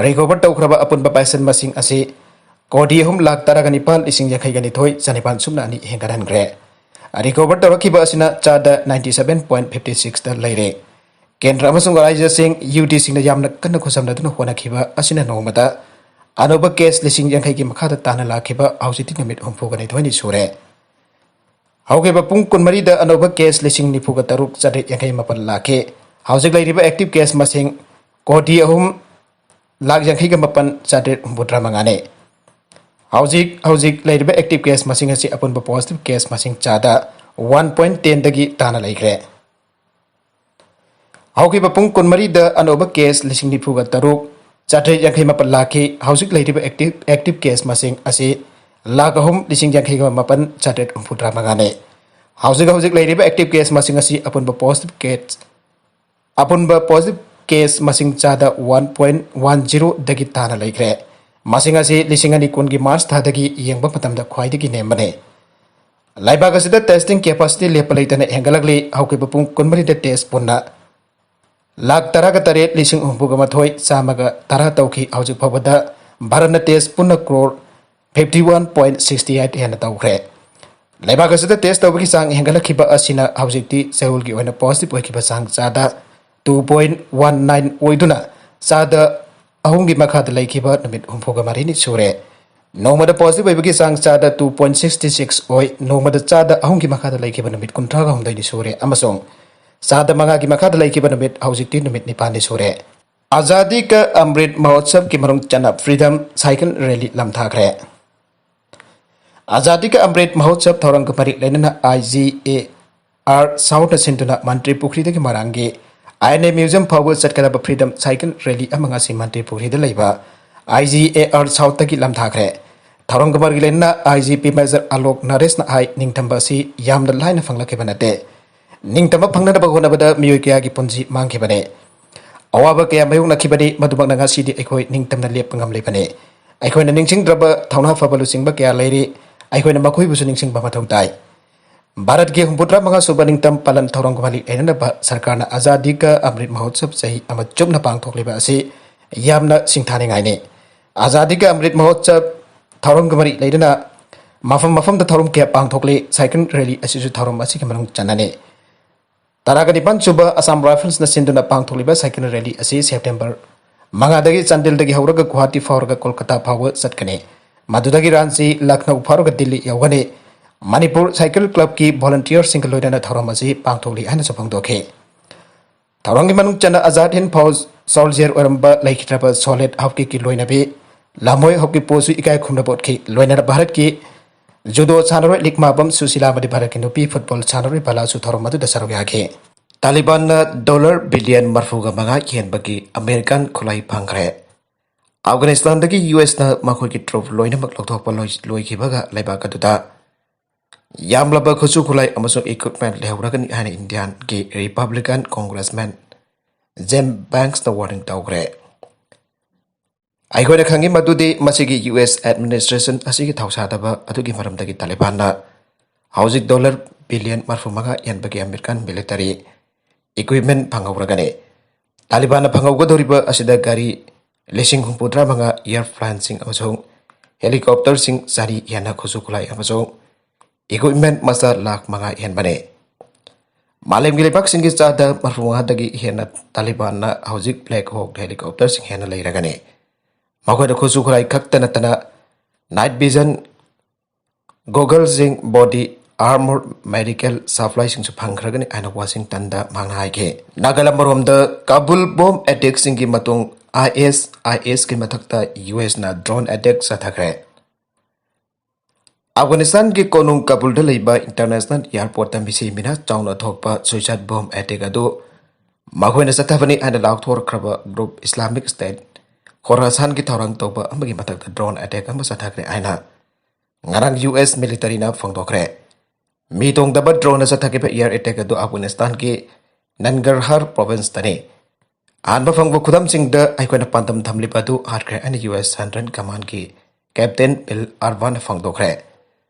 recover ꯇꯧꯈ꯭ꯔꯕ ꯑꯄꯨꯟꯕ patient ꯃꯁꯤꯡ ꯑꯁꯤ ꯀꯣꯇꯤ ꯑꯍꯨꯝ ꯂꯥꯈ ꯇꯔꯥꯒ ꯅꯤꯄꯥꯜ ꯂꯤꯁꯤꯡ ꯌꯥꯡꯈꯩꯒ ꯅꯤꯊꯣꯏ ꯆꯅꯤꯄꯥꯟ ꯁꯨꯞꯅ ꯑꯅꯤ ꯍꯦꯟꯒꯠꯍꯟꯈ꯭ꯔꯦ꯫ Recover ꯇꯧꯔꯛꯈꯤꯕ ꯑꯁꯤꯅ ꯆꯥꯗ ninety seven point fifty sixꯇ ꯂꯩꯔꯦ꯫ ꯀꯦꯟꯗ꯭ꯔ ꯑꯃꯁꯨꯡ ꯔꯥꯖ꯭ꯌꯁꯤꯡ, UTꯁꯤꯡꯅ ꯌꯥꯝꯅ ꯀꯟꯅ ꯈꯨꯠꯁꯝꯅꯗꯨꯅ ꯍꯣꯠꯅꯈꯤꯕ ꯑꯁꯤꯅ ꯅꯣꯡꯃꯗ ꯑꯅꯧꯕ case ꯂꯤꯁꯤꯡ ꯌꯥꯡꯈꯩꯒꯤ ꯃꯈꯥꯗ ꯇꯥꯅ ꯂꯥꯛꯈꯤꯕ ꯍꯧꯖꯤꯛꯇꯤ ꯅꯨꯃꯤꯠ ꯍꯨꯝꯐꯨꯒ ꯅꯤꯊꯣꯏꯅꯤ ꯁꯨꯔꯦ꯫ ꯍꯧꯈꯤꯕ ꯄꯨꯡ ꯀꯨꯟꯃꯔꯤꯗ ꯑꯅꯧꯕ case ꯂꯤꯁꯤꯡ ꯅꯤꯐꯨꯒ ꯇꯔꯨꯛ ꯆꯥꯇ꯭ꯔꯦꯠ ꯌꯥꯡꯈꯩ ꯃꯥꯄꯟ ꯂꯥꯛꯈꯤ꯫ ꯍꯧꯖꯤꯛ ꯂꯩꯔꯤꯕ active case ꯃꯁꯤꯡ ꯀꯣꯇꯤ ꯑꯍꯨꯝ ꯂꯥꯈ ꯌꯥꯡꯈꯩꯒ ꯃꯥꯄꯟ ꯆꯥꯇ꯭ꯔꯦꯠ ꯍꯨꯝꯐꯨꯇꯔꯥ ꯃꯉꯥꯅꯤ꯫ ꯍꯧꯖꯤꯛ, ꯍꯧꯖꯤꯛ ꯂꯩꯔꯤꯕ active case ꯃꯁꯤꯡ ꯑꯁꯤ ꯑꯄꯨꯟꯕ positive case ꯃꯁꯤꯡ ꯆꯥꯗ one point tenꯗꯒꯤ ꯇꯥꯅ ꯂꯩꯈ꯭ꯔꯦ꯫ ꯍꯧꯈꯤꯕ ꯄꯨꯡ ꯀꯨꯟꯃꯔꯤꯗ ꯑꯅꯧꯕ case ꯂꯤꯁꯤꯡ ꯅꯤꯐꯨꯒ ꯇꯔꯨꯛ ꯆꯥꯇ꯭ꯔꯦꯠ ꯌꯥꯡꯈꯩ ꯃꯥꯄꯟ ꯂꯥꯛꯈꯤ꯫ ꯍꯧꯖꯤꯛ ꯂꯩꯔꯤꯕ active, active case ꯃꯁꯤꯡ ꯑꯁꯤ ꯂꯥꯈ ꯑꯍꯨꯝ ꯂꯤꯁꯤꯡ ꯌꯥꯡꯈꯩꯒ ꯃꯥꯄꯟ ꯆꯥꯇ꯭ꯔꯦꯠ ꯍꯨꯝꯐꯨꯇꯔꯥ ꯃꯉꯥꯅꯤ꯫ ꯍꯧꯖꯤꯛ, ꯍꯧꯖꯤꯛ ꯂꯩꯔꯤꯕ active case ꯃꯁꯤꯡ ꯑꯁꯤ ꯑꯄꯨꯟꯕ positive case, ꯑꯄꯨꯟꯕ positive case ꯃꯁꯤꯡ ꯆꯥꯗ one point one zeroꯗꯒꯤ ꯇꯥꯅ ꯂꯩꯈ꯭ꯔꯦ꯫ ꯃꯁꯤꯡ ꯑꯁꯤ ꯂꯤꯁꯤꯡ ꯑꯅꯤ ꯀꯨꯟꯒꯤ March ꯊꯥꯗꯒꯤ ꯌꯦꯡꯕ ꯃꯇꯝꯗ ꯈ꯭ꯋꯥꯏꯗꯒꯤ ꯅꯦꯝꯕꯅꯤ꯫ ꯂꯩꯕꯥꯛ ꯑꯁꯤꯗ testing capacity ꯂꯦꯞꯄ ꯂꯩꯇꯅ ꯍꯦꯟꯒꯠꯂꯛꯂꯤ꯫ ꯍꯧꯈꯤꯕ ꯄꯨꯡ ꯀꯨꯟꯃꯔꯤꯗ test ꯄꯨꯟꯅ ꯂꯥꯈ ꯇꯔꯥꯒ ꯇꯔꯦꯠ ꯂꯤꯁꯤꯡ ꯍꯨꯝꯐꯨꯒ ꯃꯥꯊꯣꯏ ꯆꯥꯝꯃꯒ ꯇꯔꯥ ꯇꯧꯈꯤ꯫ ꯍꯧꯖꯤꯛ ꯐꯥꯎꯕꯗ ꯚꯥꯔꯠꯅ test ꯄꯨꯟꯅ crore fifty one point sixty eight ꯍꯦꯟꯅ ꯇꯧꯈ꯭ꯔꯦ꯫ ꯂꯩꯕꯥꯛ ꯑꯁꯤꯗ test ꯇꯧꯕꯒꯤ ꯆꯥꯡ ꯍꯦꯟꯒꯠꯂꯛꯈꯤꯕ ꯑꯁꯤꯅ ꯍꯧꯖꯤꯛꯇꯤ ꯆꯌꯣꯜꯒꯤ ꯑꯣꯏꯅ positive ꯑꯣꯏꯈꯤꯕ ꯆꯥꯡ ꯆꯥꯗ two point one nine ꯑꯣꯏꯗꯨꯅ ꯆꯥꯗ ꯑꯍꯨꯝꯒꯤ ꯃꯈꯥꯗ ꯂꯩꯈꯤꯕ ꯅꯨꯃꯤꯠ ꯍꯨꯝꯐꯨꯒ ꯃꯔꯤꯅꯤ ꯁꯨꯔꯦ꯫ ꯅꯣꯡꯃꯗ ꯄꯣꯖꯤꯇꯤꯚ ꯑꯣꯏꯕꯒꯤ ꯆꯥꯡ ꯆꯥꯗ two point sixty six ꯑꯣꯏ꯫ ꯅꯣꯡꯃꯗ ꯆꯥꯗ ꯑꯍꯨꯝꯒꯤ ꯃꯈꯥꯗ ꯂꯩꯈꯤꯕ ꯅꯨꯃꯤꯠ ꯀꯨꯟꯊ꯭ꯔꯥꯒ ꯍꯨꯝꯗꯣꯏꯅꯤ ꯁꯨꯔꯦ ꯑꯃꯁꯨꯡ ꯆꯥꯗ ꯃꯉꯥꯒꯤ ꯃꯈꯥꯗ ꯂꯩꯈꯤꯕ ꯅꯨꯃꯤꯠ ꯍꯧꯖꯤꯛꯇꯤ ꯅꯨꯃꯤꯠ ꯅꯤꯄꯥꯟꯅꯤ ꯁꯨꯔꯦ꯫ ꯑꯖꯥꯗꯤ ꯀ ꯑꯃ꯭ꯔꯤꯠ ꯃꯍꯣꯠꯁꯕꯀꯤ ꯃꯅꯨꯡ ꯆꯟꯅ ꯐ꯭ꯔꯤꯗꯝ ꯁꯥꯏꯀꯜ ꯔꯦꯂꯤ ꯂꯝꯊꯥꯈ꯭ꯔꯦ꯫ ꯑꯖꯥꯗꯤ ꯀ ꯑꯃ꯭ꯔꯤꯠ ꯃꯍꯣꯠꯁꯕ ꯊꯧꯔꯝꯒ ꯃꯔꯤ ꯂꯩꯅꯅ ꯑꯥꯏ ꯖꯤ ꯑꯦ ꯑꯥꯔ ꯁꯥꯎꯠꯅ ꯁꯤꯟꯗꯨꯅ ꯃꯟꯇ꯭ꯔꯤ ꯄꯨꯈ꯭ꯔꯤꯗꯒꯤ ꯃꯣꯏꯔꯥꯡꯒꯤ ꯑꯥꯏ ꯑꯦꯟ ꯑꯦ ꯃ꯭ꯌꯨꯖꯤꯌꯝ ꯐꯥꯎꯕ ꯆꯠꯀꯗꯕ ꯐ꯭ꯔꯤꯗꯝ ꯁꯥꯏꯀꯜ ꯔꯦꯂꯤ ꯑꯃ ꯉꯁꯤ ꯃꯟꯇ꯭ꯔꯤ ꯄꯨꯈ꯭ꯔꯤꯗ ꯂꯩꯕ ꯑꯥꯏ ꯖꯤ ꯑꯦ ꯑꯥꯔ ꯁꯥꯎꯠꯇꯒꯤ ꯂꯝꯊꯥꯈ꯭ꯔꯦ꯫ ꯊꯧꯔꯝꯒ ꯃꯔꯤ ꯂꯩꯅꯅ ꯑꯥꯏ ꯖꯤ ꯄꯤ ꯃꯦꯖꯔ ꯑꯂꯣꯛ ꯅꯔꯦꯁꯅ ꯍꯥꯏ, ꯅꯤꯡꯇꯝꯕ ꯑꯁꯤ ꯌꯥꯝꯅ ꯂꯥꯏꯅ ꯐꯪꯂꯛꯈꯤꯕ ꯅꯠꯇꯦ꯫ ꯅꯤꯡꯇꯝꯕ ꯐꯪꯅꯅꯕ ꯍꯣꯠꯅꯕꯗ ꯃꯤꯑꯣꯏ ꯀꯌꯥꯒꯤ ꯄꯨꯟꯁꯤ ꯃꯥꯡꯈꯤꯕꯅꯤ꯫ ꯑꯋꯥꯕ ꯀꯌꯥ ꯃꯥꯌꯣꯛꯅꯈꯤꯕꯅꯤ, ꯃꯗꯨꯃꯛꯅ ꯉꯁꯤꯗꯤ ꯑꯩꯈꯣꯏ ꯅꯤꯡꯇꯝꯅ ꯂꯦꯞꯄ ꯉꯝꯂꯤꯕꯅꯤ꯫ ꯑꯩꯈꯣꯏꯅ ꯅꯤꯡꯁꯤꯡꯗ꯭ꯔꯕ ꯊꯧꯅꯥ ꯐꯕ ꯂꯨꯆꯤꯡꯕ ꯀꯌꯥ ꯂꯩꯔꯤ꯫ ꯑꯩꯈꯣꯏꯅ ꯃꯈꯣꯏꯕꯨꯁꯨ ꯅꯤꯡꯁꯤꯡꯕ ꯃꯊꯧ ꯇꯥꯏ꯫ ꯚꯥꯔꯠꯀꯤ ꯍꯨꯝꯐꯨꯇꯔꯥ ꯃꯉꯥ ꯁꯨꯕ ꯅꯤꯡꯇꯝ ꯄꯥꯂꯟ ꯊꯧꯔꯝꯒ ꯃꯔꯤ ꯂꯩꯅꯅ ꯚꯥ-, ꯁꯔꯀꯥꯔꯅ ꯑꯖꯥꯗꯤ ꯀ ꯑꯃ꯭ꯔꯤꯠ ꯃꯍꯣꯠꯁꯕ ꯆꯍꯤ ꯑꯃ ꯆꯨꯞꯅ ꯄꯥꯡꯊꯣꯛꯂꯤꯕ ꯑꯁꯤ ꯌꯥꯝꯅ ꯁꯤꯡꯊꯥꯅꯤꯡꯉꯥꯏꯅꯤ꯫ ꯑꯖꯥꯗꯤ ꯀ ꯑꯃ꯭ꯔꯤꯠ ꯃꯍꯣꯠꯁꯕ ꯊꯧꯔꯝꯒ ꯃꯔꯤ ꯂꯩꯅꯅ ꯃꯐꯝ ꯃꯐꯝꯗ ꯊꯧꯔꯝ ꯀꯌꯥ ꯄꯥꯡꯊꯣꯛꯂꯤ꯫ ꯁꯥꯏꯀꯜ ꯔꯦꯂꯤ ꯑꯁꯤꯁꯨ ꯊꯧꯔꯝ ꯑꯁꯤꯒꯤ ꯃꯅꯨꯡ ꯆꯟꯅꯅꯤ꯫ ꯇꯔꯥꯒ ꯅꯤꯄꯥꯟ ꯁꯨꯕ ꯑꯁꯥꯝ ꯔꯥꯏꯐꯜꯁꯅ ꯁꯤꯟꯗꯨꯅ ꯄꯥꯡꯊꯣꯛꯂꯤꯕ ꯁꯥꯏꯀꯜ ꯔꯦꯂꯤ ꯑꯁꯤ ꯁꯦꯞꯇꯦꯝꯕꯔ ꯃꯉꯥꯗꯒꯤ ꯆꯥꯟꯗꯤꯜꯗꯒꯤ ꯍꯧꯔꯒ ꯒꯨꯋꯥꯍꯥꯇꯤ ꯐꯥꯎꯔꯒ ꯀꯣꯜꯀꯇꯥ ꯐꯥꯎꯕ ꯆꯠꯀꯅꯤ꯫ ꯃꯗꯨꯗꯒꯤ ꯔꯥꯟꯆꯤ, ꯂꯈꯅꯧ ꯐꯥꯎꯔꯒ ꯗꯤꯜꯂꯤ ꯌꯧꯒꯅꯤ꯫ ꯃꯅꯤꯄꯨꯔ ꯁꯥꯏꯀꯜ ꯀ꯭ꯂꯕꯀꯤ ꯚꯣꯂꯨꯟꯇꯤꯌꯔꯁꯤꯡꯒ ꯂꯣꯏꯅꯅ ꯊꯧꯔꯝ ꯑꯁꯤ ꯄꯥꯡꯊꯣꯛꯂꯤ ꯍꯥꯏꯅꯁꯨ ꯐꯣꯡꯗꯣꯛꯈꯤ꯫ ꯊꯧꯔꯝꯒꯤ ꯃꯅꯨꯡ ꯆꯟꯅ ꯑꯖꯥꯗ ꯍꯤꯟꯗ ꯐꯧꯖ ꯁꯣꯜꯖꯤꯌꯔ ꯑꯣꯏꯔꯝꯕ ꯂꯩꯈꯤꯗ꯭ꯔꯕ ꯁꯣꯂꯦꯠ ꯍꯧꯀꯤꯞꯀꯤ ꯂꯣꯏꯅꯕꯤ ꯂꯥꯃꯣꯏ ꯍꯧꯀꯤꯞꯄꯨꯁꯨ ꯏꯀꯥꯏ ꯈꯨꯝꯅꯕ ꯎꯠꯈꯤ꯫ ꯂꯣꯏꯅꯅ ꯚꯥꯔꯠꯀꯤ ꯖꯨꯗꯣ ꯁꯥꯟꯅꯔꯣꯏ ꯂꯤꯛꯃꯥꯕꯝ ꯁꯨꯁꯤꯂꯥ ꯑꯃꯗꯤ ꯚꯥꯔꯠꯀꯤ ꯅꯨꯄꯤ ꯐꯨꯠꯕꯣꯜ ꯁꯥꯟꯅꯔꯣꯏ ꯕꯂꯥꯁꯨ ꯊꯧꯔꯝ ꯑꯗꯨꯗ ꯁꯔꯨꯛ ꯌꯥꯈꯤ꯫ ꯇꯥꯂꯤꯕꯥꯟꯅ ꯗꯣꯂꯔ ꯕꯤꯂꯤꯌꯟ ꯃꯔꯐꯨꯒ ꯃꯉꯥ ꯍꯦꯟꯕꯒꯤ ꯑꯃꯦꯔꯤꯀꯥꯟ ꯈꯨꯠꯂꯥꯏ ꯐꯪꯈ꯭ꯔꯦ꯫ ꯑꯐꯒꯥꯅꯤꯁꯇꯥꯟꯗꯒꯤ ꯌꯨ ꯑꯦꯁꯅ ꯃꯈꯣꯏꯒꯤ ꯇ꯭ꯔꯨꯞ ꯂꯣꯏꯅꯃꯛ ꯂꯧꯊꯣꯛꯄ ꯂꯣꯏ-, ꯂꯣꯏꯈꯤꯕꯒ ꯂꯩꯕꯥꯛ ꯑꯗꯨꯗ ꯌꯥꯝꯂꯕ ꯈꯨꯠꯁꯨ ꯈꯨꯠꯂꯥꯏ ꯑꯃꯁꯨꯡ ꯏꯀ꯭ꯋꯤꯞꯃꯦꯟ ꯂꯩꯍꯧꯔꯒꯅꯤ ꯍꯥꯏꯅ ꯏꯟꯗꯤꯌꯥꯟꯒꯤ ꯔꯤꯄꯕ꯭ꯂꯤꯀꯥꯟ ꯀꯣꯡꯒ꯭ꯔꯦꯁꯃꯦꯟ ꯖꯦꯝ ꯕꯦꯡꯛꯁꯅ ꯋꯥꯔꯅꯤꯡ ꯇꯧꯈ꯭ꯔꯦ꯫ ꯑꯩꯈꯣꯏꯅ ꯈꯪꯏ ꯃꯗꯨꯗꯤ ꯃꯁꯤꯒꯤ ꯌꯨ ꯑꯦꯁ ꯑꯦꯗꯃꯤꯅꯤꯁꯇ꯭ꯔꯦꯁꯟ ꯑꯁꯤꯒꯤ ꯊꯧꯁꯥꯗꯕ ꯑꯗꯨꯒꯤ ꯃꯔꯝꯗꯒꯤ ꯇꯥꯂꯤꯕꯥꯟꯅ ꯍꯧꯖꯤꯛ ꯗꯣꯂꯔ ꯕꯤꯂꯤꯌꯟ ꯃꯔꯐꯨ ꯃꯉꯥ ꯍꯦꯟꯕꯒꯤ ꯑꯃꯦꯔꯤꯀꯥꯟ ꯃꯤꯂꯤꯇꯔꯤ ꯏꯀ꯭ꯋꯤꯞꯃꯦꯟ ꯐꯪꯍꯧꯔꯒꯅꯤ꯫ ꯇꯥꯂꯤꯕꯥꯟꯅ ꯐꯪꯍꯧꯒꯗꯧꯔꯤꯕ ꯑꯁꯤꯗ ꯒꯥꯔꯤ ꯂꯤꯁꯤꯡ ꯍꯨꯝꯐꯨꯇꯔꯥ ꯃꯉꯥ, ꯑꯦꯌꯥꯔꯄ꯭ꯂꯦꯟꯁꯤꯡ ꯑꯃꯁꯨꯡ ꯍꯦꯂꯤꯀꯣꯞꯇꯔꯁꯤꯡ ꯆꯅꯤ ꯍꯦꯟꯅ ꯈꯨꯠꯁꯨ ꯈꯨꯠꯂꯥꯏ ꯑꯃꯁꯨꯡ ꯏꯀ꯭ꯋꯤꯞꯃꯦꯟ ꯃꯆꯥ ꯂꯥꯈ ꯃꯉꯥ ꯍꯦꯟꯕꯅꯤ꯫ ꯃꯥꯂꯦꯝꯒꯤ ꯂꯩꯕꯥꯛꯁꯤꯡꯒꯤ ꯆꯥꯗ ꯃꯔꯐꯨ ꯃꯉꯥꯗꯒꯤ ꯍꯦꯟꯅ ꯇꯥꯂꯤꯕꯥꯟꯅ ꯍꯧꯖꯤꯛ ꯕ꯭ꯂꯦꯛ ꯍꯣꯛ ꯍꯦꯂꯤꯀꯣꯞꯇꯔꯁꯤꯡ ꯍꯦꯟꯅ ꯂꯩꯔꯒꯅꯤ꯫ ꯃꯈꯣꯏꯅ ꯈꯨꯠꯁꯨ ꯈꯨꯠꯂꯥꯏ ꯈꯛꯇ ꯅꯠꯇꯅ night vision, goggles, body armor, medical supplyꯁꯤꯡꯁꯨ ꯐꯪꯈ꯭ꯔꯒꯅꯤ ꯍꯥꯏꯅ ꯋꯥꯁꯤꯡꯇꯟꯗ ꯃꯍꯥꯛꯅ ꯍꯥꯏꯈꯤ꯫ ꯅꯥꯒꯥꯂꯦꯟ ꯃꯔꯣꯝꯗ ꯀꯥꯕꯨꯜ ꯕꯣꯝ ꯑꯦꯇꯦꯛꯁꯤꯡꯒꯤ ꯃꯇꯨꯡ ISISꯀꯤ ꯃꯊꯛꯇ USꯅ drone attack ꯆꯠꯊꯈ꯭ꯔꯦ꯫ ꯑꯐꯒꯥꯅꯤꯁꯇꯥꯟꯒꯤ ꯀꯣꯅꯨꯡ ꯀꯥꯕꯨꯜꯗ ꯂꯩꯕ international airportꯇ ꯃꯤꯁꯤ ꯃꯤꯅꯥ ꯆꯥꯎꯅ ꯊꯣꯛꯄ suicide bomb attack ꯑꯗꯨ ꯃꯈꯣꯏꯅ ꯆꯠꯊꯕꯅꯤ ꯍꯥꯏꯅ ꯂꯥꯎꯊꯣꯔꯛꯈ꯭ꯔꯕ group Islamic State Khorasanꯒꯤ ꯊꯧꯔꯥꯡ ꯇꯧꯕ ꯑꯃꯒꯤ ꯃꯊꯛꯇ drone attack ꯑꯃ ꯆꯠꯊꯈ꯭ꯔꯦ ꯍꯥꯏꯅ ꯉꯔꯥꯡ US militaryꯅ ꯐꯣꯡꯗꯣꯛꯈ꯭ꯔꯦ꯫ ꯃꯤ ꯇꯣꯡꯗꯕ droneꯅ ꯆꯠꯊꯈꯤꯕ air attack ꯑꯗꯨ ꯑꯐꯒꯥꯅꯤꯁꯇꯥꯟꯒꯤ Nangarhar provinceꯇꯅꯤ꯫ ꯑꯍꯥꯟꯕ ꯐꯪꯕ ꯈꯨꯗꯝꯁꯤꯡꯗ ꯑꯩꯈꯣꯏꯅ ꯄꯥꯟꯗꯝ ꯊꯝꯂꯤꯕ ꯑꯗꯨ ꯍꯥꯠꯈ꯭ꯔꯦ ꯍꯥꯏꯅ US Central Commandꯀꯤ Captain Bill Irwinꯅ ꯐꯣꯡꯗꯣꯛꯈ꯭ꯔꯦ꯫